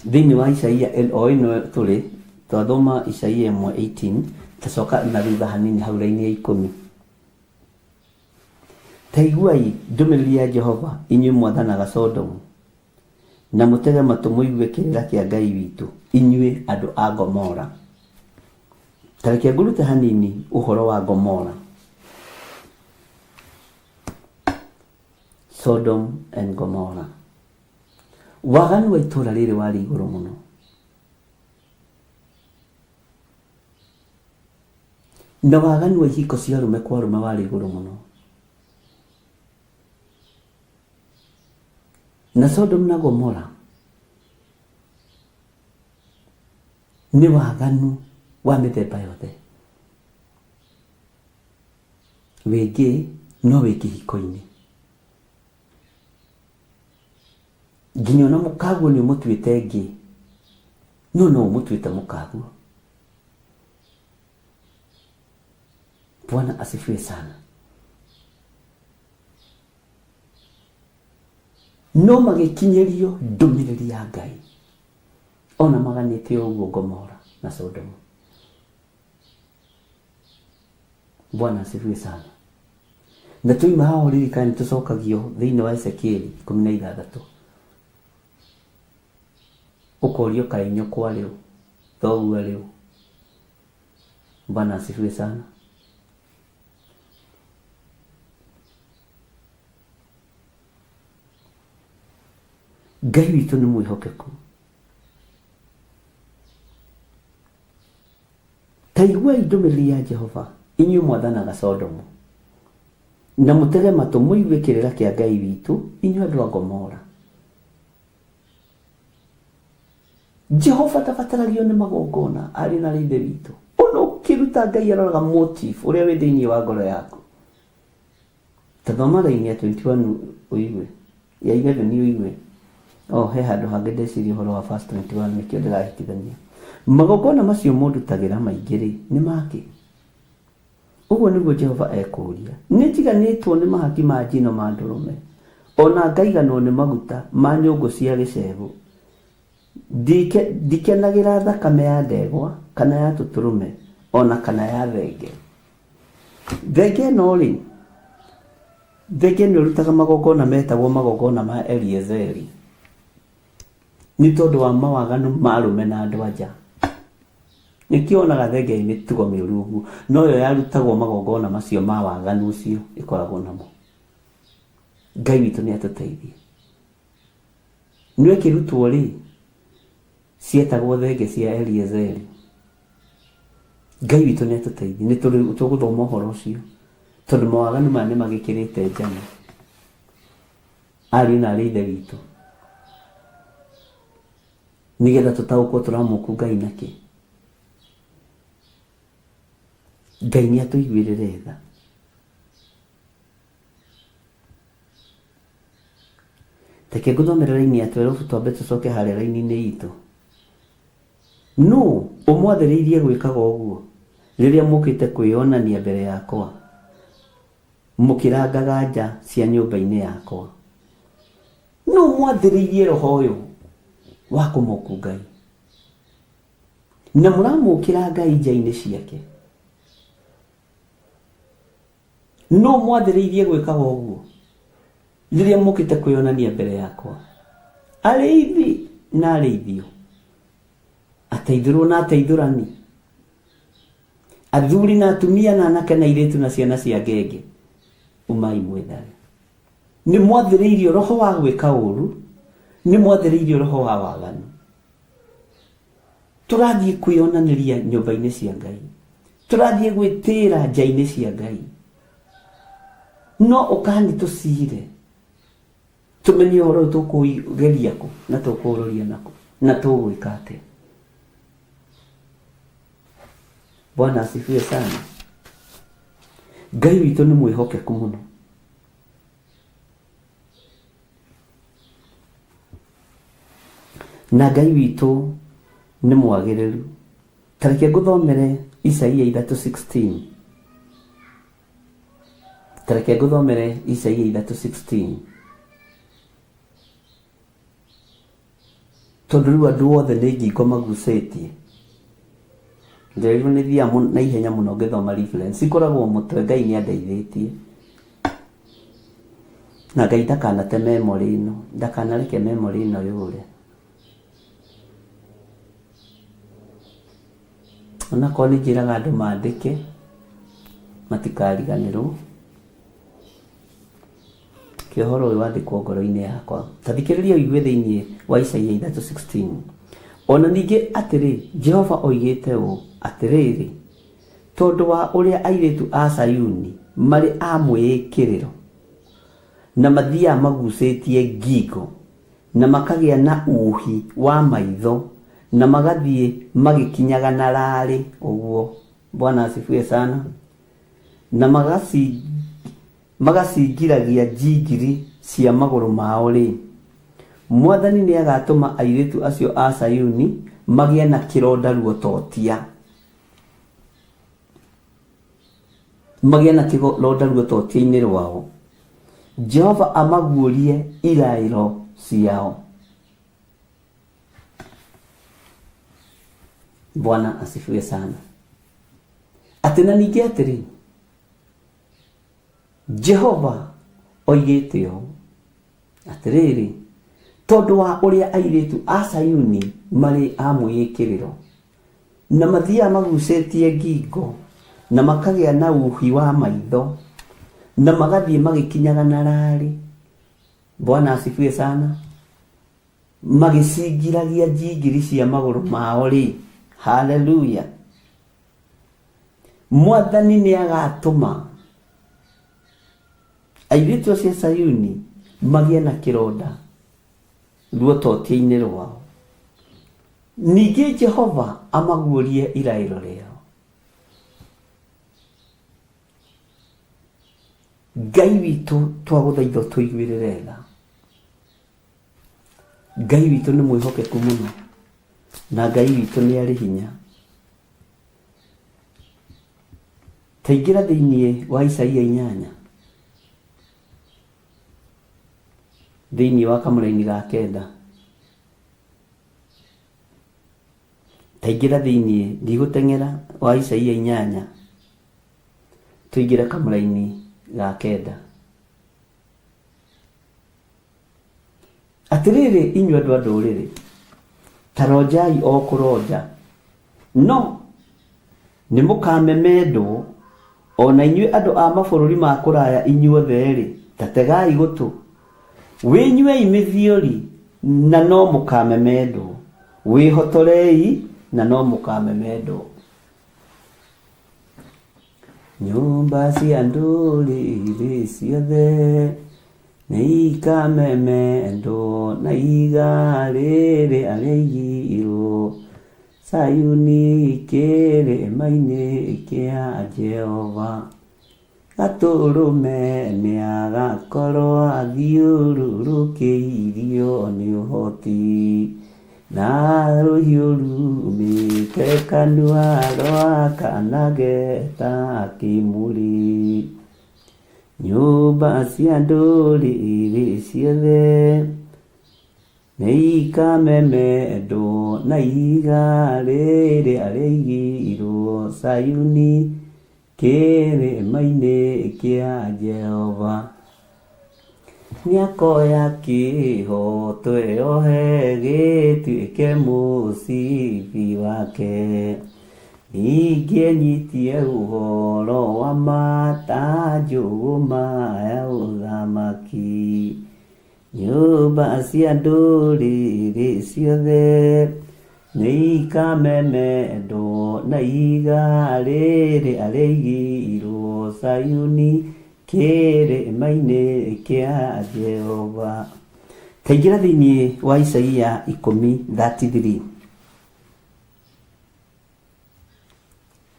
Thĩinĩ wa Isaia o ĩno tũrĩ, twathoma Isaia 1:18, tacoka na thutha hanini hau raini ya ikũmi. Ta iguai ndũmĩrĩri ya Jehova, inyuĩ mwathanaga Sodomu, na mũtege matũ mũigue kĩrĩra kĩa Ngai witũ, inyuĩ andũ a Gomora. Ta reke ngũrute hanini ũhoro wa Gomora. Sodom and Gomorrah. Waganu wa itũũra rĩrĩ warĩ igũrũ mũno. Na waganu wa ihiko cia arũme kwa arũme warĩ igũrũ mũno. Na Sodom na Gomora nĩ waganu wa mĩthemba yothe. Wĩ gay no wĩ kĩhiko-inĩ. Nginya ona mũkaguo nĩ ũmũtuĩte gay no no ũmũtuĩte mũkaguo. Bwana asifiwe sana. No magĩkinyĩrio ndũmĩrĩri ya Ngai ona maganĩte ũguo Gomora na Sodomu. Bwana asifiwe sana. Na twaima haha ũririkane nĩ tũcokagio thĩinĩ wa Ezekieli 16. Ũkorio kaĩ nyũkwa rĩ ũ, thoguo arĩ ũ. Bwana asifiwe sana. Ngai witũ nĩ mwĩhokeku. Ta iguai ndũmĩrĩri ya Jehova, inyuĩ mwathanaga Sodomu, na mũtege matũ mũigue kĩrĩra kĩa Ngai witũ, inyuĩ andũ a Gomora. Jehova ndabataragio nĩ magongona, ariũ na aarĩ a Ithe witũ. Ona ũkĩruta Ngai aroraga motive ũrĩa wĩ thĩinĩ wa ngoro yaku. Ta thoma raini ya 21 ũigue, ya 11 ũigue. Oh, he handũ hangĩ ndeciria ũhoro wa verse 21 nĩkĩo ndĩrahĩtithania. Magongona macio mũndutagĩra maingĩ-rĩ, nĩ makĩ? Ũguo nĩguo Jehova ekũũria. Nĩ njiganĩtwo nĩ mahaki ma njino ma ndũrũme, o na ngaiganwo nĩ maguta ma nyũngũ cia gĩcegũ. Ndikenagĩra thakame ya ndegwa kana ya tũtũrũme o na kana ya thenge. Thenge ĩno rĩ, thenge ĩno ĩrutaga magongona metagwo magongona ma Eliezeri nĩ tondũ wa mawaganu ma arũme na andũ anja. Nĩkĩo wonaga thenge ĩ mĩtugo mĩũru ũguo, no yo yarutagwo magongona macio ma waganu ũcio ĩkoragwo namo. Ngai witũ nĩ atũteithie. No ĩkĩrutwo rĩ, cietagwo thenge cia Eliezeri. Ngai witũ nĩ atũteithie, nĩ tũgũthoma ũhoro ũcio, tondũ mawaganu maya nĩ magĩkĩrĩte njano. Ariũ na aarĩ a Ithe witũ, nĩgetha tũtaũkwo tũramũku Ngai nakĩ. Ngai nĩ atũiguĩrĩre tha. Reke ngũthomere raini ya 12 twambe tũcoke harĩa raini-inĩ itũ. Nũ ũmwathĩrĩirie gwĩkaga ũguo, rĩrĩa mũũkĩte kwĩonania mbere yakwa, mũkĩrangaga nja cia nyũmba-inĩ yakwa? Nũ ũmwathĩrĩirie roho ũyũ wa kũmoku Ngai, na mũramũkĩra Ngai nja-inĩ ciake? Nũ ũmwathĩrĩirie gwĩkaga ũguo, rĩrĩa mũũkĩte kwĩonania mbere yakwa? Arĩithi na arĩithio, ateithũrwo na ateithũrani, athuri na atumia na anake na airĩtu na ciana cia ngenge, umai mwĩthare. Nĩ mwathĩrĩirio roho wa gwĩka ũũru, nĩ mwathĩrĩirio roho wa waganu. Tũrathiĩ kwĩonanĩria nyũmba-inĩ cia Ngai, tũrathiĩ gwĩtĩĩra nja-inĩ cia Ngai, no ũkani tũcire tũmenye ũhoro ũyũ tũkũgeria kũ na tũkũũroria nakũ na tũgwĩka atĩa. Bwana asifiwe sana. Ngai witũ nĩ mwĩhokeku mũno. Na Ngai witũ nĩ mwagĩrĩru. Ta reke ngũthomere Isaia 3:16. Ta reke ngũthomere Isaia 3:16. Tondũ rĩu andũ othe nĩ ngingo magucĩtie. Nderirwo nĩ thiaga na ihenya mũno ngĩthoma reference. Ikoragwo mũtwe Ngai nĩ andeithĩtie. Na Ngai ndakanate memory ĩno, ndakanareke memory ĩno yũre. Onakorwo nĩ njĩraga andũ mandĩke, matikariganĩrwo. Reke ũhoro ũyũ wandĩkwo ngoro-inĩ yakwa. Ta thikĩrĩria ũigue thĩinĩ wa Isaia 3:16. O na ningĩ atĩrĩ, Jehova oigĩte ũũ, Atĩrĩrĩ, tondũ wa ũrĩa airĩtu a Zayuni marĩ a mwĩĩkĩrĩro, na mathiaga magucĩtie ngingo, na makagĩa na uuhi wa maitho, na magathiĩ magĩkinyaga na raarĩ ũguo, Bwana asifiwe sana, na magacingiragia njingiri cia magũrũ mao-rĩ, Mwathani nĩagatũma airĩtu acio a Zayuni magĩe na kĩronda ruototia, magĩe na kĩronda ruototia-inĩ rwao, Jehova amaguũrie iraĩro ciao. Bwana asifiwe sana. Atĩ na ningĩ atĩrĩ, Jehova oigĩte ũũ, Atĩrĩrĩ, tondũ wa ũrĩa airĩtu a Sayuni marĩ a mwĩĩkĩrĩro, na mathiaga magucĩtie ngingo, na makagĩa na uuhi wa maitho, na magathiĩ magĩkinyaga na raarĩ, Bwana asifiwe sana, magĩcingiragia njingiri cia magũrũ mao-rĩ, haleluya, Mwathani nĩ agatũma airĩtu acio a Sayuni magĩe na kĩronda ruototia-inĩ rwao. Ningĩ Jehova amaguũrie iraĩro rĩao. Ngai witũ twagũthaitha ũtũiguĩrĩre tha. Ngai witũ nĩ mwĩhokeku mũno na Ngai witũ nĩ arĩ hinya. Ta ingĩra thĩinĩ wa Isaia 8 thĩinĩ wa kamũraini ga kenda. Taingĩra thĩinĩ, ndigũteng'era, wa Isaia 8, tũingĩre kamũraini ga 9. Atĩrĩrĩ inyuĩ andũ a ndũrĩrĩ, ta ronjai o kũronja, no nĩ mũkamemendwo, o na inyuĩ andũ a mabũrũri ma kũraya inyuothe-rĩ, ta tegai gũtũ. Wĩnyuei mĩthiori, na no mũkamemendwo, wĩhotorei, na no mũkamemendwo. Nyũmba cia ndũrĩrĩ ciothe nĩ ikamemendwo na ihiga rĩrĩa rĩaigirwo Sayuni kĩrĩma-inĩ kĩa Jehova. Gatũrũme nĩagakorwo athiũrũrũkĩirio nĩ ũhoti, na rũhiũ rumĩte kanua rwakanage ta kĩmũrĩ. Nyũmba cia ndũrĩrĩ ciothe nĩikamemendwo na ihiga rĩrĩa rĩaigirwo Sayuni kĩrĩma-inĩ kĩa Jehova. Nĩakoya kĩhooto eohe gĩtuĩke mũcibi wake, ningĩ enyitie ũhoro wa ma ta njũgũma ya ũthamaki. Nyũmba cia ndũrĩrĩ ciothe nĩikamemendwo na ihiga rĩrĩa rĩaigirwo Sayuni kĩrĩma-inĩ kĩa Jehova. Taingĩra thĩinĩ wa Isaia 10:33.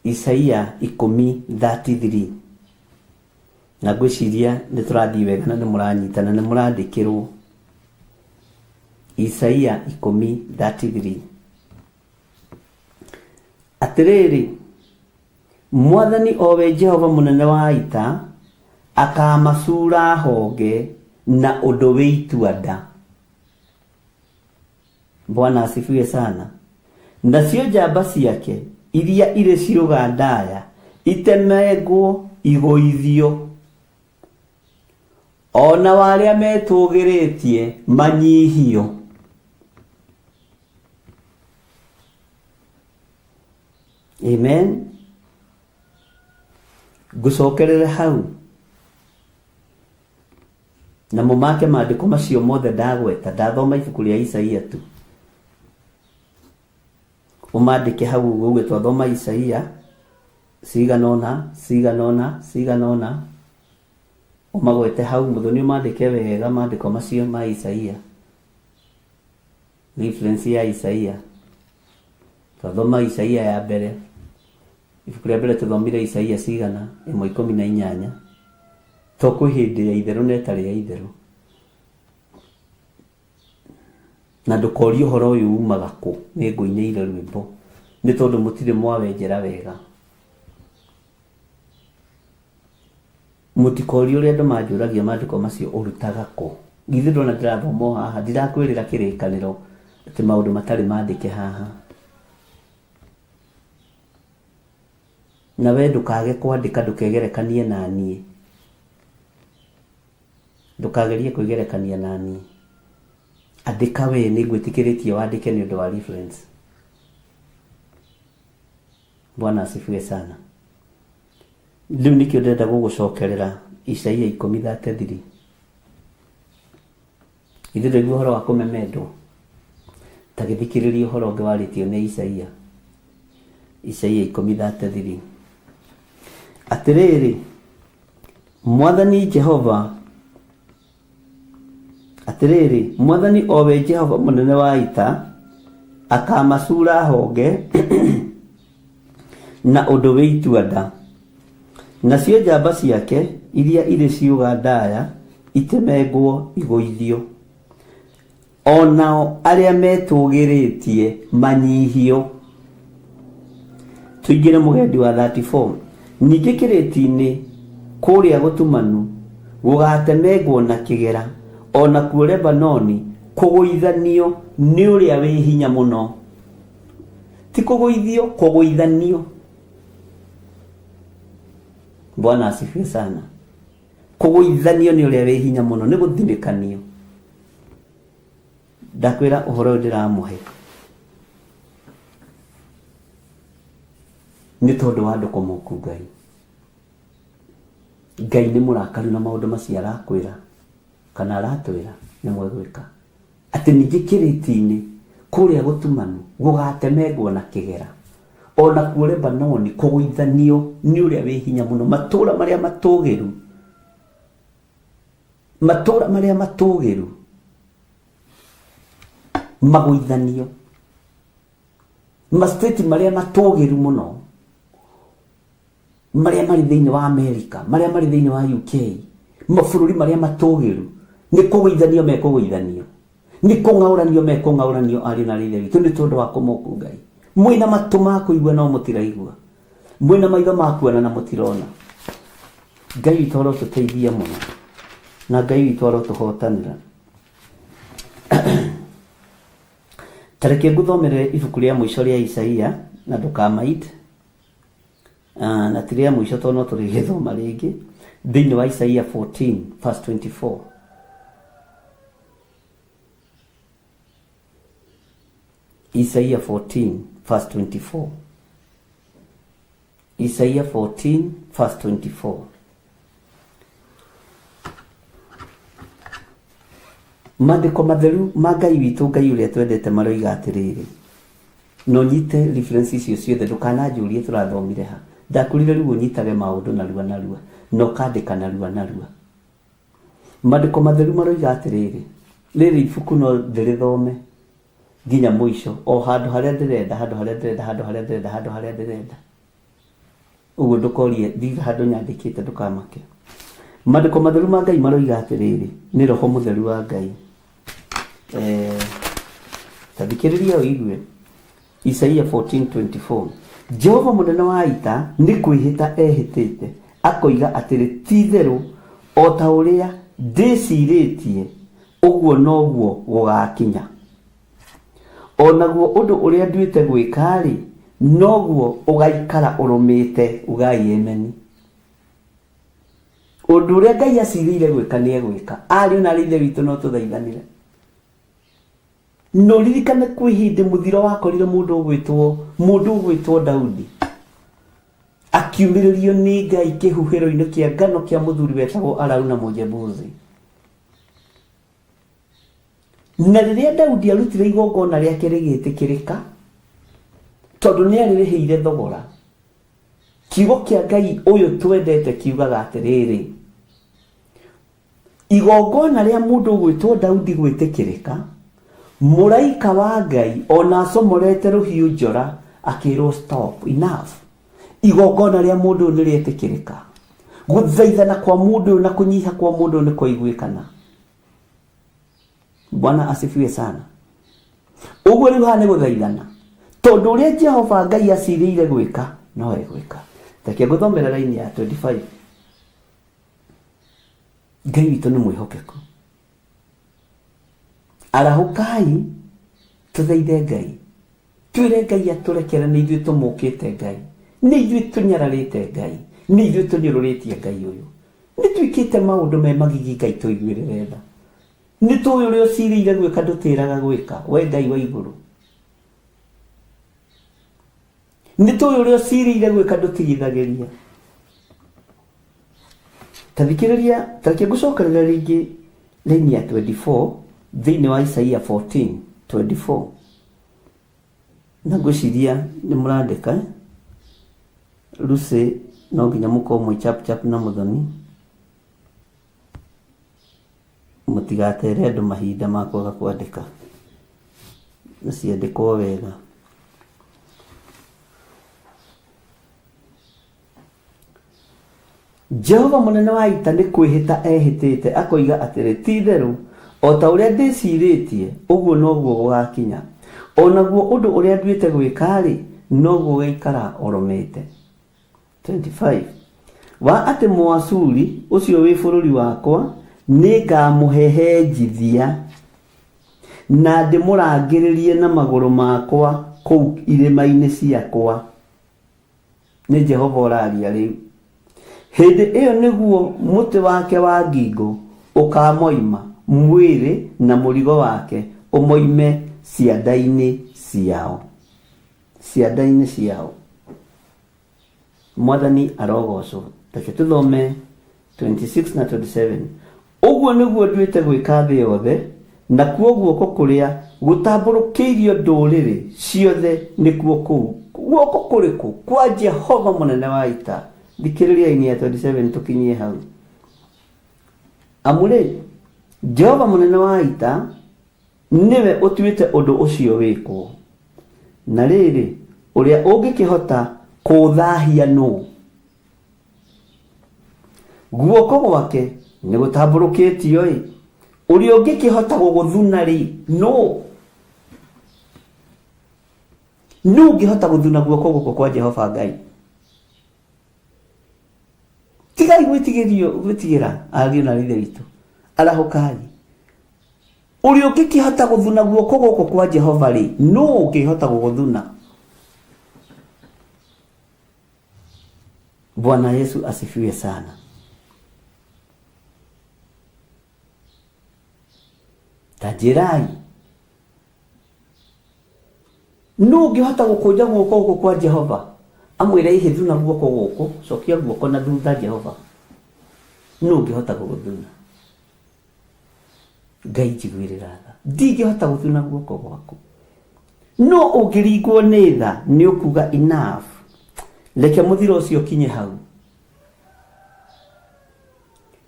Isaia 10:33. Na ngwĩciria nĩ tũrathiĩ wega na nĩ mũranyita na nĩ mũrandĩkĩrwo. Isaia 10:33. Atĩrĩrĩ, Mwathani o we Jehova mũnene wa ita akaamacuura honge na ũndũ wĩ itua-nda. Bwana asifiwe sana. Nacio njamba ciake iria irĩ ciũga ndaya itemengwo igũithio, o nao arĩa metũũgĩrĩtie manyihio. Amen. Ngũcokerere hau na mũmake maandĩko macio mothe ndagweta, ndathoma ibuku rĩa Isaia tu. Ũmandĩke hau ũguo uge twathoma Isaia cigana ũna, cigana ũna, cigana ũna, ũmagwete hau mũthoni ũmandĩke wega maandĩko macio ma Isaia. Reference ya Isaia. Twathoma Isaia ya mbere, ibuku rĩa mbere tũthomire Isaia cigana? Ĩmwe 18. To kwĩ hĩndĩ ya itherũ na ĩtarĩ ya itherũ. Na ndũkorie ũhoro ũyũ umaga kũ, nĩ ngũinĩire rwĩmbo, nĩ tondũ mũtirĩ mwawenjera wega. Mũtikorie ũrĩa andũ manjũragia maandĩko macio ũrutaga kũ. Githĩ ndũrona ndĩrathoma o haha, ndirakwĩrĩra kĩrĩkanĩro atĩ maũndũ matarĩ mandĩke haha. Na we ndũkage kwandĩka ndũkegerekanie na niĩ. Ndũkagerie kwĩgerekania na niĩ. Andĩka we, nĩ ngwĩtĩkĩrĩtie wandĩke nĩ ũndũ wa reference. Bwana asifiwe sana. Rĩu nĩkĩo ndĩrenda gũgũcokerera Isaia 10:33. Ithuĩ ndũigua ũhoro wa kũmemendwo? Ta gĩthikĩrĩrie ũhoro ũngĩ warĩtio nĩ Isaia. Isaia 10:33. Atĩrĩrĩ, Mwathani Jehova, atĩrĩrĩ, Mwathani o we Jehova mũnene wa ita, akamacuura honge na ũndũ wĩ itua-nda, nacio njamba ciake iria irĩ ciũga ndaya itemengwo igũithio, o nao arĩa metũũgĩrĩtie manyihio. Tũingĩre mũgendi wa 34. Ningĩ kĩrĩti-inĩ kũrĩa gũtumanu gũgaatemengwo na kĩgera, o nakuo Lebanoni kũgũithanio nĩ ũrĩa wĩ hinya mũno. Ti kũgũithio, kũgũithanio. Bwana asifiwe sana. Kũgũithanio nĩ ũrĩa wĩ hinya mũno, nĩ gũthinĩkanio. Ndakwĩra ũhoro ũyũ ndĩramũhe nĩ tondũ wa andũ kũmũku Ngai. Ngai nĩ mũrakaru na maũndũ macio arakwĩra kana aratwĩra nĩ mwegwĩka. Atĩ ningĩ kĩrĩti-inĩ kũrĩa gũtumanu gũgatemengwo na kĩgera, o nakuo Lebanoni kũgũithanio nĩ ũrĩa wĩ hinya mũno, matũũra marĩa matũũgĩru, matũũra marĩa matũũgĩru magũithanio, masteti marĩa matũũgĩru mũno marĩa marĩ thĩinĩ wa Amerika, marĩa marĩ thĩinĩ wa UK, mabũrũri marĩa matũgĩru, nĩ kũgũithanio mekũgũithanio, nĩ kũng'aũranio mekũng'aũranio ariũ na aarĩ a Ithe witũ nĩ tondũ wa kũmoku Ngai. Mwĩna matũ ma kũigua no mũtiraigua, mwĩna maitho ma kuona na mũtirona. Ngai witũ arotũteithia mũno na Ngai witũ arotũhotanĩra. Ta reke ngũthomere ibuku rĩa mũico rĩa Isaia na ndũkamaid Ah, na ti rĩa mũico tondũ no tũrĩgĩthoma rĩngĩ thĩinĩ wa Isaia 14 verse 24. Isaia 14 verse 24. Isaia 14 verse 24. Maandĩko matheru ma Ngai witũ Ngai ũrĩa twendete maroiga atĩrĩrĩ, na ũnyite reference icio ciothe ndũkananjũrie tũrathomire ha. Ndakwĩrire rĩu ũnyitage maũndũ narua narua na ũkandĩka narua narua. Maandĩko matheru maroiga atĩrĩrĩ, rĩrĩ ibuku no ndĩrĩthome nginya mũico o handũ harĩa ndĩrenda, handũ harĩa ndĩrenda, handũ harĩa ndĩrenda, handũ harĩa ndĩrenda. Ũguo ndũkorie ndirĩ handũ nyandĩkĩte ndũkamake. Maandĩko matheru ma Ngai maroiga atĩrĩrĩ, nĩ roho mũtheru wa Ngai. Eh, ta thikĩrĩria ũigue. Isaia 14:24 Jehova mũnene wa ita nĩ kwĩhĩta ehĩtĩte akoiga atĩrĩ, ti-itherũ o ta ũrĩa ndĩcirĩtie ũguo noguo gũgakinya. O naguo ũndũ ũrĩa nduĩte gwĩka-rĩ, noguo ũgaikara ũrũmĩte. Ugai ameni. Ũndũ ũrĩa Ngai acirĩire gwĩka nĩ egwĩka. Ariũ na aarĩ a Ithe witũ no tũthaithanĩre. Na ũririkane kwĩ hĩndĩ mũthiro wakorire mũndũ ũgwĩtwo mũndũ ũgwĩtwo Daudi akiumĩrĩrio nĩ Ngai kĩhuhĩro-inĩ kĩa ngano kĩa mũthuri wetagwo Arauna Mũjebusi. Na rĩrĩa Daudi arutire igongona rĩake rĩgĩtĩkĩrĩka, tondũ nĩ arĩrĩhĩire thogora, kiugo kĩa Ngai ũyũ twendete kiugaga atĩrĩrĩ, igongona rĩa mũndũ ũgwĩtwo Daudi gwĩtĩkĩrĩka, mũraika wa Ngai ona acomorete rũhiũ njora akĩrwo stop, enough. Igongona rĩa mũndũ ũyũ nĩ rĩetĩkĩrĩka. Gũthaithana kwa mũndũ ũyũ na kũnyiha kwa mũndũ ũyũ nĩ kwaiguĩkana. Bwana asifiwe sana. Ũguo rĩu haha nĩ gũthaithana tondũ ũrĩa Jehova Ngai acirĩire gwĩka no egwĩka. Reke ngũthomere raini ya 25. Ngai witũ nĩ mwĩhokeku. Arahũkai tũthaithe Ngai. Twĩre Ngai atũrekere nĩ ithuĩ tũmũkĩte Ngai. Nĩ ithuĩ tũnyararĩte Ngai. Nĩ ithuĩ tũnyũrũrĩtie Ngai ũyũ. Nĩ twĩkĩte maũndũ me magigi Ngai tũiguĩrĩre tha. Nĩ tũĩ ũrĩa ũcirĩire gwĩka ndũtĩraga gwĩka, we Ngai wa igũrũ. Nĩ tũĩ ũrĩa ũcirĩire gwĩka ndũtigithagĩria. Ta thikĩrĩria, ta reke ngũcokerere rĩngĩ raini ya 24 thĩinĩ wa Isaia 14 24. Na ngwĩciria nĩ mũrandĩka. Lucy no nginya mũkorwo mwĩ chap chap na Mũthoni. Mũtigatere andũ mahinda ma kwaga kwandĩka. Na ciandĩkwo wega. Jehova mũnene wa ita nĩ kwĩhĩta ehĩtĩte akoiga atĩrĩ, Ti-itherũ, o ta ũrĩa ndĩĩcirĩtie, ũguo noguo gũgakinya, o naguo ũndũ ũrĩa nduĩte gwĩka-rĩ, noguo ũgaikara ũrũmĩte. 25 wa atĩ Mũashuri ũcio wĩ bũrũri wakwa nĩngamũhehenjithia. Na ndĩmũrangĩrĩrie na magũrũ makwa kũu irĩma-inĩ ciakwa. Nĩ Jehova ũraria rĩu. Hĩndĩ ĩyo nĩguo mũtĩ wake wa ngingo ũkaamoima mwĩrĩ na mũrigo wake ũmoime cianda-inĩ ciao. Cianda-inĩ ciao. Mwathani arogocwo. Reke tũthome 26 na 27. Ũguo nĩguo nduĩte gwĩka thĩ yothe, nakuo guoko kũrĩa gũtambũrũkĩirio ndũrĩrĩ ciothe nĩkuo kũu. Guoko kũrĩkũ? Kwa Jehova mũnene wa ita. Thikĩrĩriai ya 27 tũkinyie hau. Amu-rĩ, Jehova mũnene wa ita nĩwe ũtuĩte ũndũ ũcio wĩkwo. Na rĩrĩ, ũrĩa ũngĩkĩhota kũũthahia nũ? Guoko gwake nĩgũtambũrũkĩtio-ĩ, ũrĩa ũngĩkĩhota gũgũthuna-rĩ, nũ? Nũ ũngĩhota gũthuna guoko gũkũ kwa Jehova Ngai? Tigai gwĩtigĩrio gwĩtigĩra ariũ na ithe witũ, arahũkai. Ũrĩa ũngĩkĩhota gũthuna guoko gũkũ kwa Jehova-rĩ, nũ ũngĩhota gũgũthuna? Bwana Yesu asifiwe sana. Ta njĩrai, nũ ũngĩhota gũkũnja guoko gũkũ kwa Jehova amwĩre ihĩ thuna guoko gũkũ, cokia guoko na thutha Jehova? Nũ ũngĩhota gũgũthuna? Ngai njiguĩrĩra tha, ndingĩhota gũthuna guoko gwaku. No ũngĩringwo nĩ tha nĩ ũkuga enough, reke mũthiro ũcio ũkinye hau.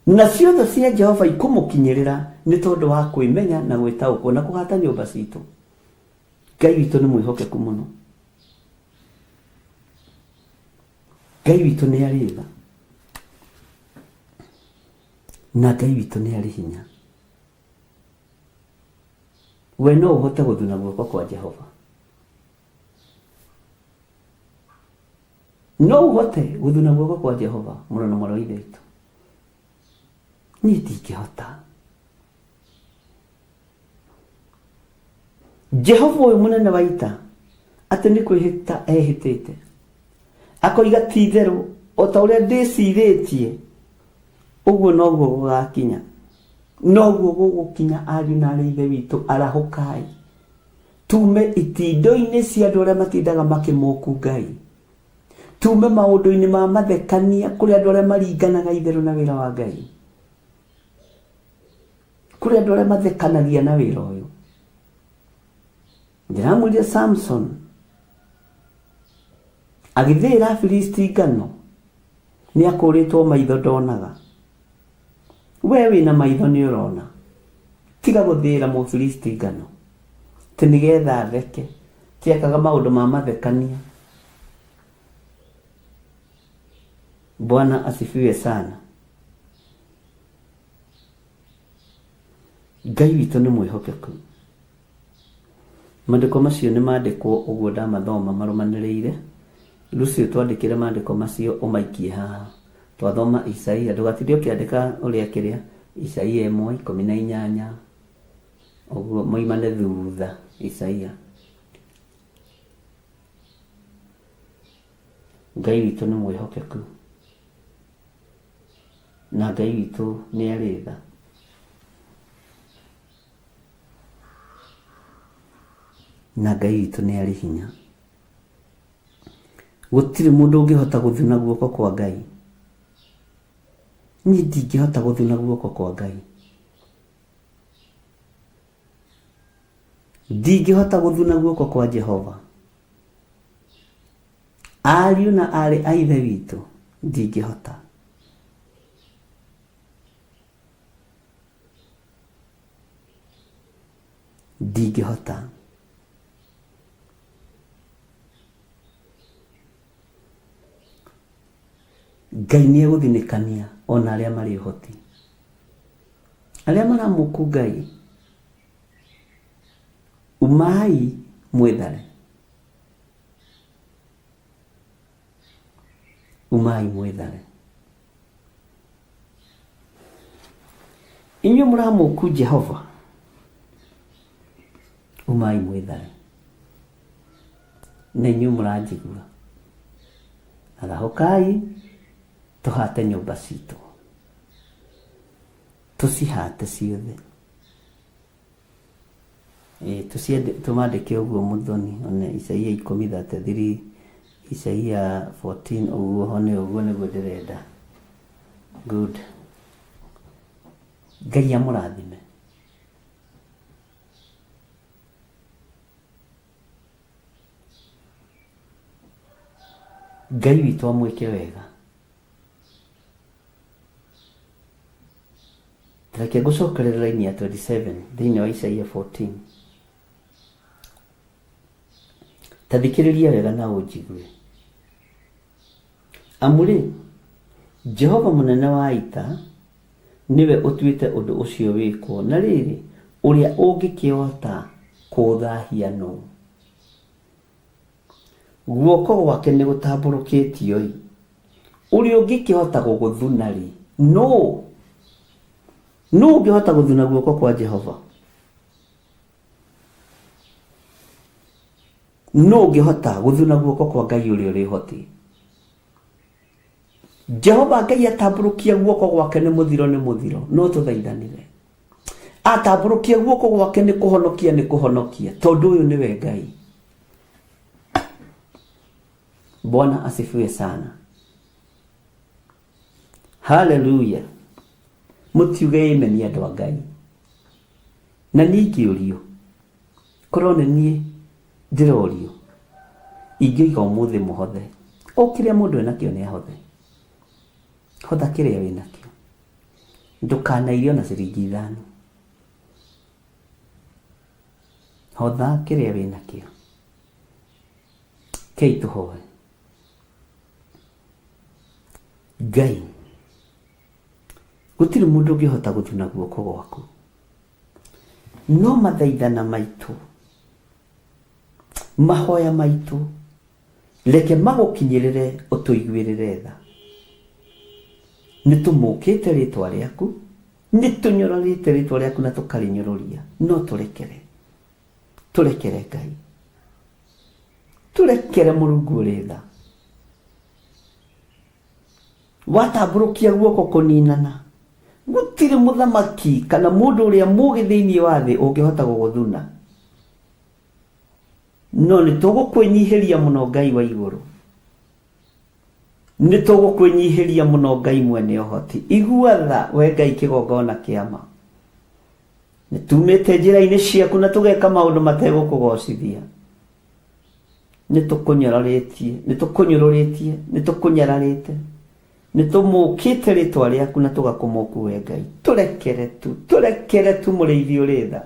Nacio thũ cia Jehova ikũmũkinyĩrĩra nĩ tondũ wa kwĩmenya na gwĩtaũkwo na kũhata nyũmba citũ. Ngai witũ nĩ mwĩhokeku mũno. Ngai witũ nĩ arĩ tha. Na Ngai witũ nĩ arĩ hinya. We no ũhote gũthuna guoko kwa Jehova. No ũhote gũthuna guoko kwa Jehova mũrũ na mwarĩ wa Ithe witũ? Niĩ ndingĩhota. Jehova ũyũ mũnene wa ita atĩ nĩ kwĩhĩta ehĩtĩte akoiga ti itherũ o ta ũrĩa ndĩcirĩtie ũguo noguo gũgakinya noguo gũgũkinya ariũ na arĩ ithe witũ arahũkai tume itindo-inĩ cia andũ arĩa matindaga makĩmoku Ngai tume maũndũ-inĩ ma mathekania kũrĩ andũ arĩa maringanaga itherũ na wĩra wa Ngai kũrĩ andũ arĩa mathekanagia na wĩra ũyũ ndĩramwĩrire Samson agĩthĩĩra Afilisti ngano nĩ akũrĩtwo maitho ndonaga we wĩna maitho nĩ ũrona tiga gũthĩĩra Mũfilisti ngano atĩ nĩgetha atheke ti ekaga maũndũ ma mathekania Bwana asifiwe sana Ngai witũ nĩ mwĩhokeku. Maandĩko macio nĩ mandĩkwo ũguo ndamathoma marũmanĩrĩire. Lucy ũtwandĩkĩre maandĩko macio ũmaikie haha. Twathoma Isaia, ndũgatinde ũkĩandĩka ũrĩa kĩrĩa, Isaia 1:18, ũguo moimane thutha Isaia. Ngai witũ nĩ mwĩhokeku. Na Ngai witũ nĩ arĩ tha. Na Ngai witũ nĩ arĩ hinya. Gũtirĩ mũndũ ũngĩhota gũthuna guoko kwa Ngai. Niĩ ndingĩhota gũthuna guoko kwa Ngai. Ndingĩhota gũthuna guoko kwa Jehova. Ariũ na aarĩ a Ithe witũ, ndingĩhota. Ndingĩhota. Ngai nĩ egũthinĩkania ona arĩa marĩ ũhoti. Arĩa maramũku Ngai, umai mwĩthare. Umai mwĩthare. Inyuĩ mũramũku Jehova. Umai mwĩthare. Na inyuĩ mũranjigua. Arahũkai tũhate nyũmba citũ. Tũcihate ciothe. Ĩĩ tũciende tũmandĩke ũguo mũthoni one Isaia ikũmi 33 Isaia 14 ũguo one ũguo nĩguo ndĩrenda. Good. Ngai amũrathime. Ngai witũ amwĩke wega. Reke ngũcokerere raini ya 27 thĩinĩ wa Isaia 14. Ta thikĩrĩria wega na ũnjigue. Amu-rĩ, Jehova mũnene wa ita nĩwe ũtuĩte ũndũ ũcio wĩkwo, na rĩrĩ, ũrĩa ũngĩkĩhota kũũthahia nũ? Guoko gwake nĩgũtambũrũkĩtio-ĩ, ũrĩa ũngĩkĩhota gũgũthuna-rĩ, nũ? Nũ ũngĩhota gũthuna guoko kwa Jehova? Nũ ũngĩhota gũthuna guoko kwa Ngai ũrĩa ũrĩ ũhoti? Jehova Ngai atambũrũkia guoko gwake nĩ mũthiro nĩ mũthiro, no tũthaithanĩre. Atambũrũkia guoko gwake nĩ kũhonokia nĩ kũhonokia, tondũ ũyũ nĩwe Ngai. Bwana asifiwe sana. Haleluya. Mũtiuge amen andũ a Ngai. Na niĩ ingĩũrio, korwo nĩ niĩ ndĩrorio, ingĩoiga ũmũthĩ mũhothe. O kĩrĩa mũndũ enakĩo nĩ ahothe. Hotha kĩrĩa wĩnakĩo. Ndũkanaiye ona ciringi ithano. Hotha kĩrĩa wĩnakĩo. Kei tũhoe. Ngai, gũtirĩ mũndũ ũngĩhota gũthuna guoko gwaku. No mathaithana maitũ, mahoya maitũ, reke magũkinyĩrĩre ũtũiguĩrĩre tha. Nĩ tũmũkĩte rĩtwa rĩaku, nĩ tũnyũrũrĩte rĩtwa rĩaku na tũkarĩnyũrũria, no tũrekere. Tũrekere Ngai. Tũrekere Mũrungu ũrĩ tha. Watambũrũkia guoko kũninana, gũtirĩ mũthamaki kana mũndũ ũrĩa mũũgĩ thĩinĩ wa thĩ ũngĩhota gũgũthuna. No nĩ tũgũkwĩnyihĩria mũno Ngai wa igũrũ. Nĩ tũgũkwĩnyihĩria mũno Ngai mwene ũhoti. Igua tha we Ngai kĩgongona kĩa ma. Nĩ tumĩte njĩra-inĩ ciaku na tũgeka maũndũ mategũkũgocithia. Nĩ tũkũnyararĩtie, nĩ tũkũnyũrũrĩtie, nĩ tũkũnyararĩte. Nĩ tũmũkĩte rĩtwa rĩaku na tũgakũmũku we Ngai. Tũrekere tu, tũrekere tu mũrĩithi ũrĩ tha.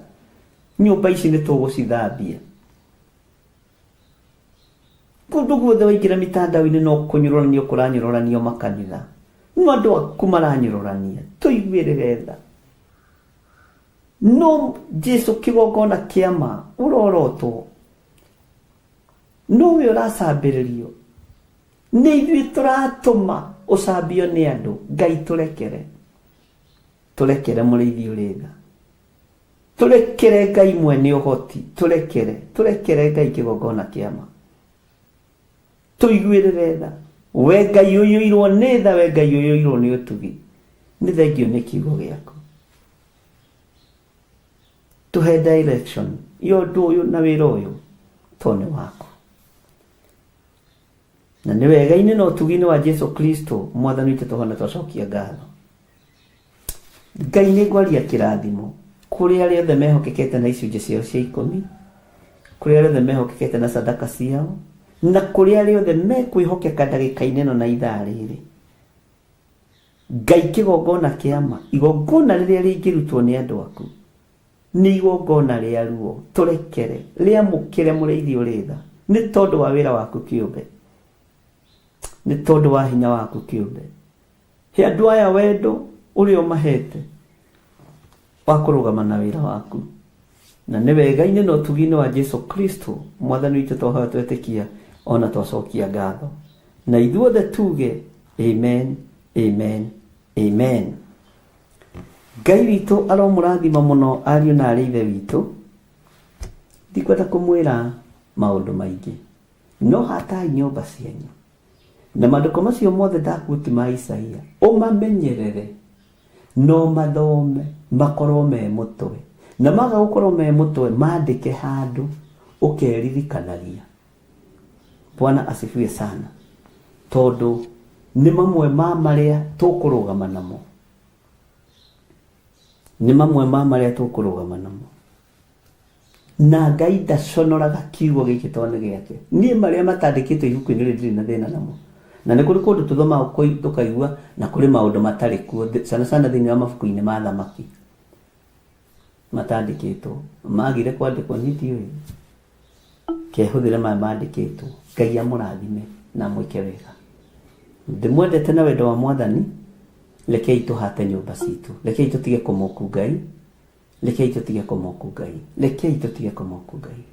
Nyũmba ici nĩ tũgũcithambia. Kũndũ guothe waingĩra mitandao-inĩ no kũnyũrũranio kũranyũrũranio makanitha. No andũ aku maranyũrũrania. Tũiguĩrĩre tha. No Jesu kĩgongona kĩa ma ũrorotwo. Nowe ũracambĩrĩrio. Nĩ ithuĩ tũratũma ũcambio nĩ andũ. Ngai tũrekere. Tũrekere mũrĩithi ũrĩ tha. Tũrekere Ngai mwene ũhoti. Tũrekere. Tũrekere Ngai kĩgongona kĩa ma. Tũiguĩrĩre tha. We Ngai ũiyũirwo nĩ tha, we Ngai ũiyũirwo nĩ ũtugi. Nĩ thengio nĩ kiugo gĩaku. Tũhe direction ya ũndũ ũyũ na wĩra ũyũ tondũ nĩ waku. Na nĩ wega-inĩ na ũtugi-inĩ wa Jesu Kristo mwathani witũ tũhona twacokia ngatho. Ngai nĩ ngwaria kĩrathimo kũrĩ arĩa othe mehokekete na icunjĩ ciao cia ikũmi, kũrĩ arĩa othe mehokekete na sadaka ciao, na kũrĩ arĩa othe mekwĩhokeka ndagĩka-inĩ ĩno na ithaa rĩrĩ. Ngai kĩgongona kĩa ma, igongona rĩrĩa rĩngĩrutwo nĩ andũ aku, nĩ igongona rĩa ruo, tũrekere, rĩamũkĩre mũrĩithi ũrĩ tha, nĩ tondũ wa wĩra waku kĩũmbe, nĩ tondũ wa hinya waku kĩũmbe. He andũ aya wendo ũrĩa ũmahete wa kũrũgama na wĩra waku. Na nĩ wega-inĩ na ũtugi-inĩ wa Jesu Kristo mwathani witũ twahoya twetĩkia ona twacokia ngatho. Na ithuothe tuge amen, amen, amen. Ngai witũ aromũrathima mũno ariũ na arĩ ithe witũ. Ndikwenda kũmwĩra maũndũ maingĩ, no hatai nyũmba cianyu na maandĩko macio mothe ndakuti ma Isaia ũmamenyerere, no mathome makorwo me mũtwe, na maga gũkorwo me mũtwe mandĩke handũ ũkeririkanagia. Bwana asifiwe sana, tondũ nĩ mamwe ma marĩa tũkũrũgama namo, nĩ mamwe ma marĩa tũkũrũgama namo. Na Ngai ndaconoraga kiugo gĩkĩ tondũ nĩ gĩake. Niĩ marĩa matandĩkĩtwo ibuku-inĩ rĩrĩ ndirĩ na thĩna namo, na nĩ kũrĩ kũndũ tũthomaga tũkaigua na kũrĩ maũndũ matarĩ kuo, sana sana thĩinĩ wa mabuku-inĩ ma thamaki matandĩkĩtwo, magire kwandĩkwo niĩ ndiũĩ. Kehũthĩre maya mandĩkĩtwo. Ngai amũrathime na amwĩke wega. Ndĩmwendete na wendo wa Mwathani. Rekei tũhate nyũmba citũ, rekei tũtige kũmoku Ngai, rekei tũtige kũmoku Ngai, rekei tũtige kũmoku Ngai.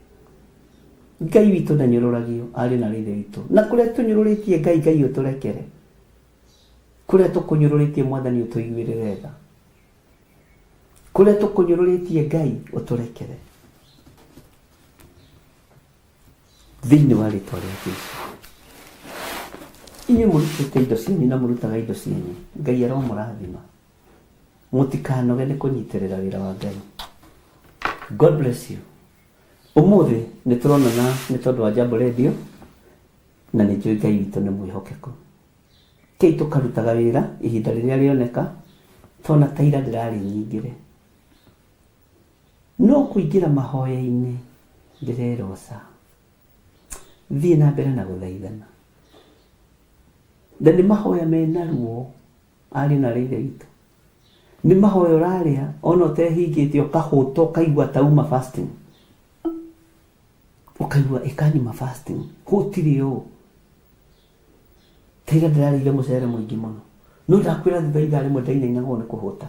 Ngai witũ ndanyũrũragio, arĩ na rĩthe witũ, na kũrĩa tũnyũrũrĩtie Ngai, Ngai ũtũrekere. Kũrĩa tũkũnyũrũrĩtie Mwathani ũtũiguĩrĩre tha. Kũrĩa tũkũnyũrũrĩtie Ngai ũtũrekere. Thĩinĩ wa rĩtwa rĩa Jesu. Inyuĩ mũrutĩte indo cianyu na mũrutaga indo cianyu, Ngai aromũrathima. Mũtikanoge nĩ kũnyitĩrĩra wĩra wa Ngai. God bless you. Ũmũthĩ nĩ tũronana nĩ tondũ wa Jambo Radio, na nĩ njũĩ Ngai witũ nĩ mwĩhokeku. Kei tũkarutaga wĩra ihinda rĩrĩa rĩoneka, tona ta ira ndĩrarĩ nyingĩre. No kũingĩra mahoya-inĩ ndĩreroca. Thiĩ na mbere na gũthaithana. Na nĩ mahoya mena ruo, arĩ na rĩithe witũ. Nĩ mahoya ũrarĩa ona ũtehingĩte, ũkahũta, ũkaigua ta uma fasting. Ũkaigua ĩkanyuma fasting. Gũtirĩ ũũ. Ta ira ndĩrarĩire mũcere mũingĩ mũno. No ndakwĩra thutha ithaa rĩmwe ndainainagwo nĩ kũhũta.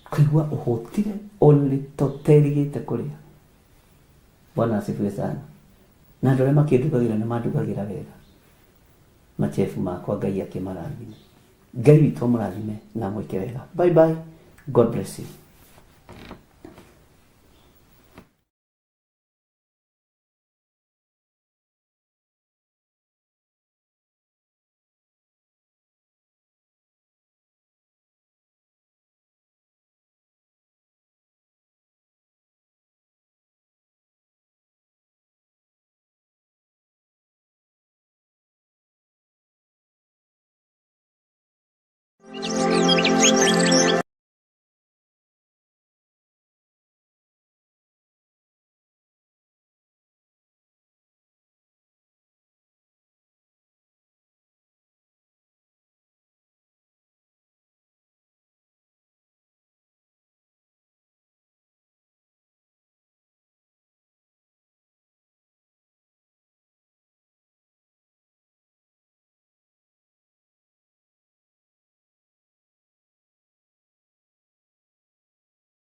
Ũkaigua ũhũtire ona toterĩgĩte kũrĩa. Bwana asifiwe sana. Na andũ arĩa makĩndugagĩra nĩ mandugagĩra wega. Machefu makwa Ngai akĩmarathime. Ngai witũ amũrathime na amwĩke wega. Bye bye. God bless you.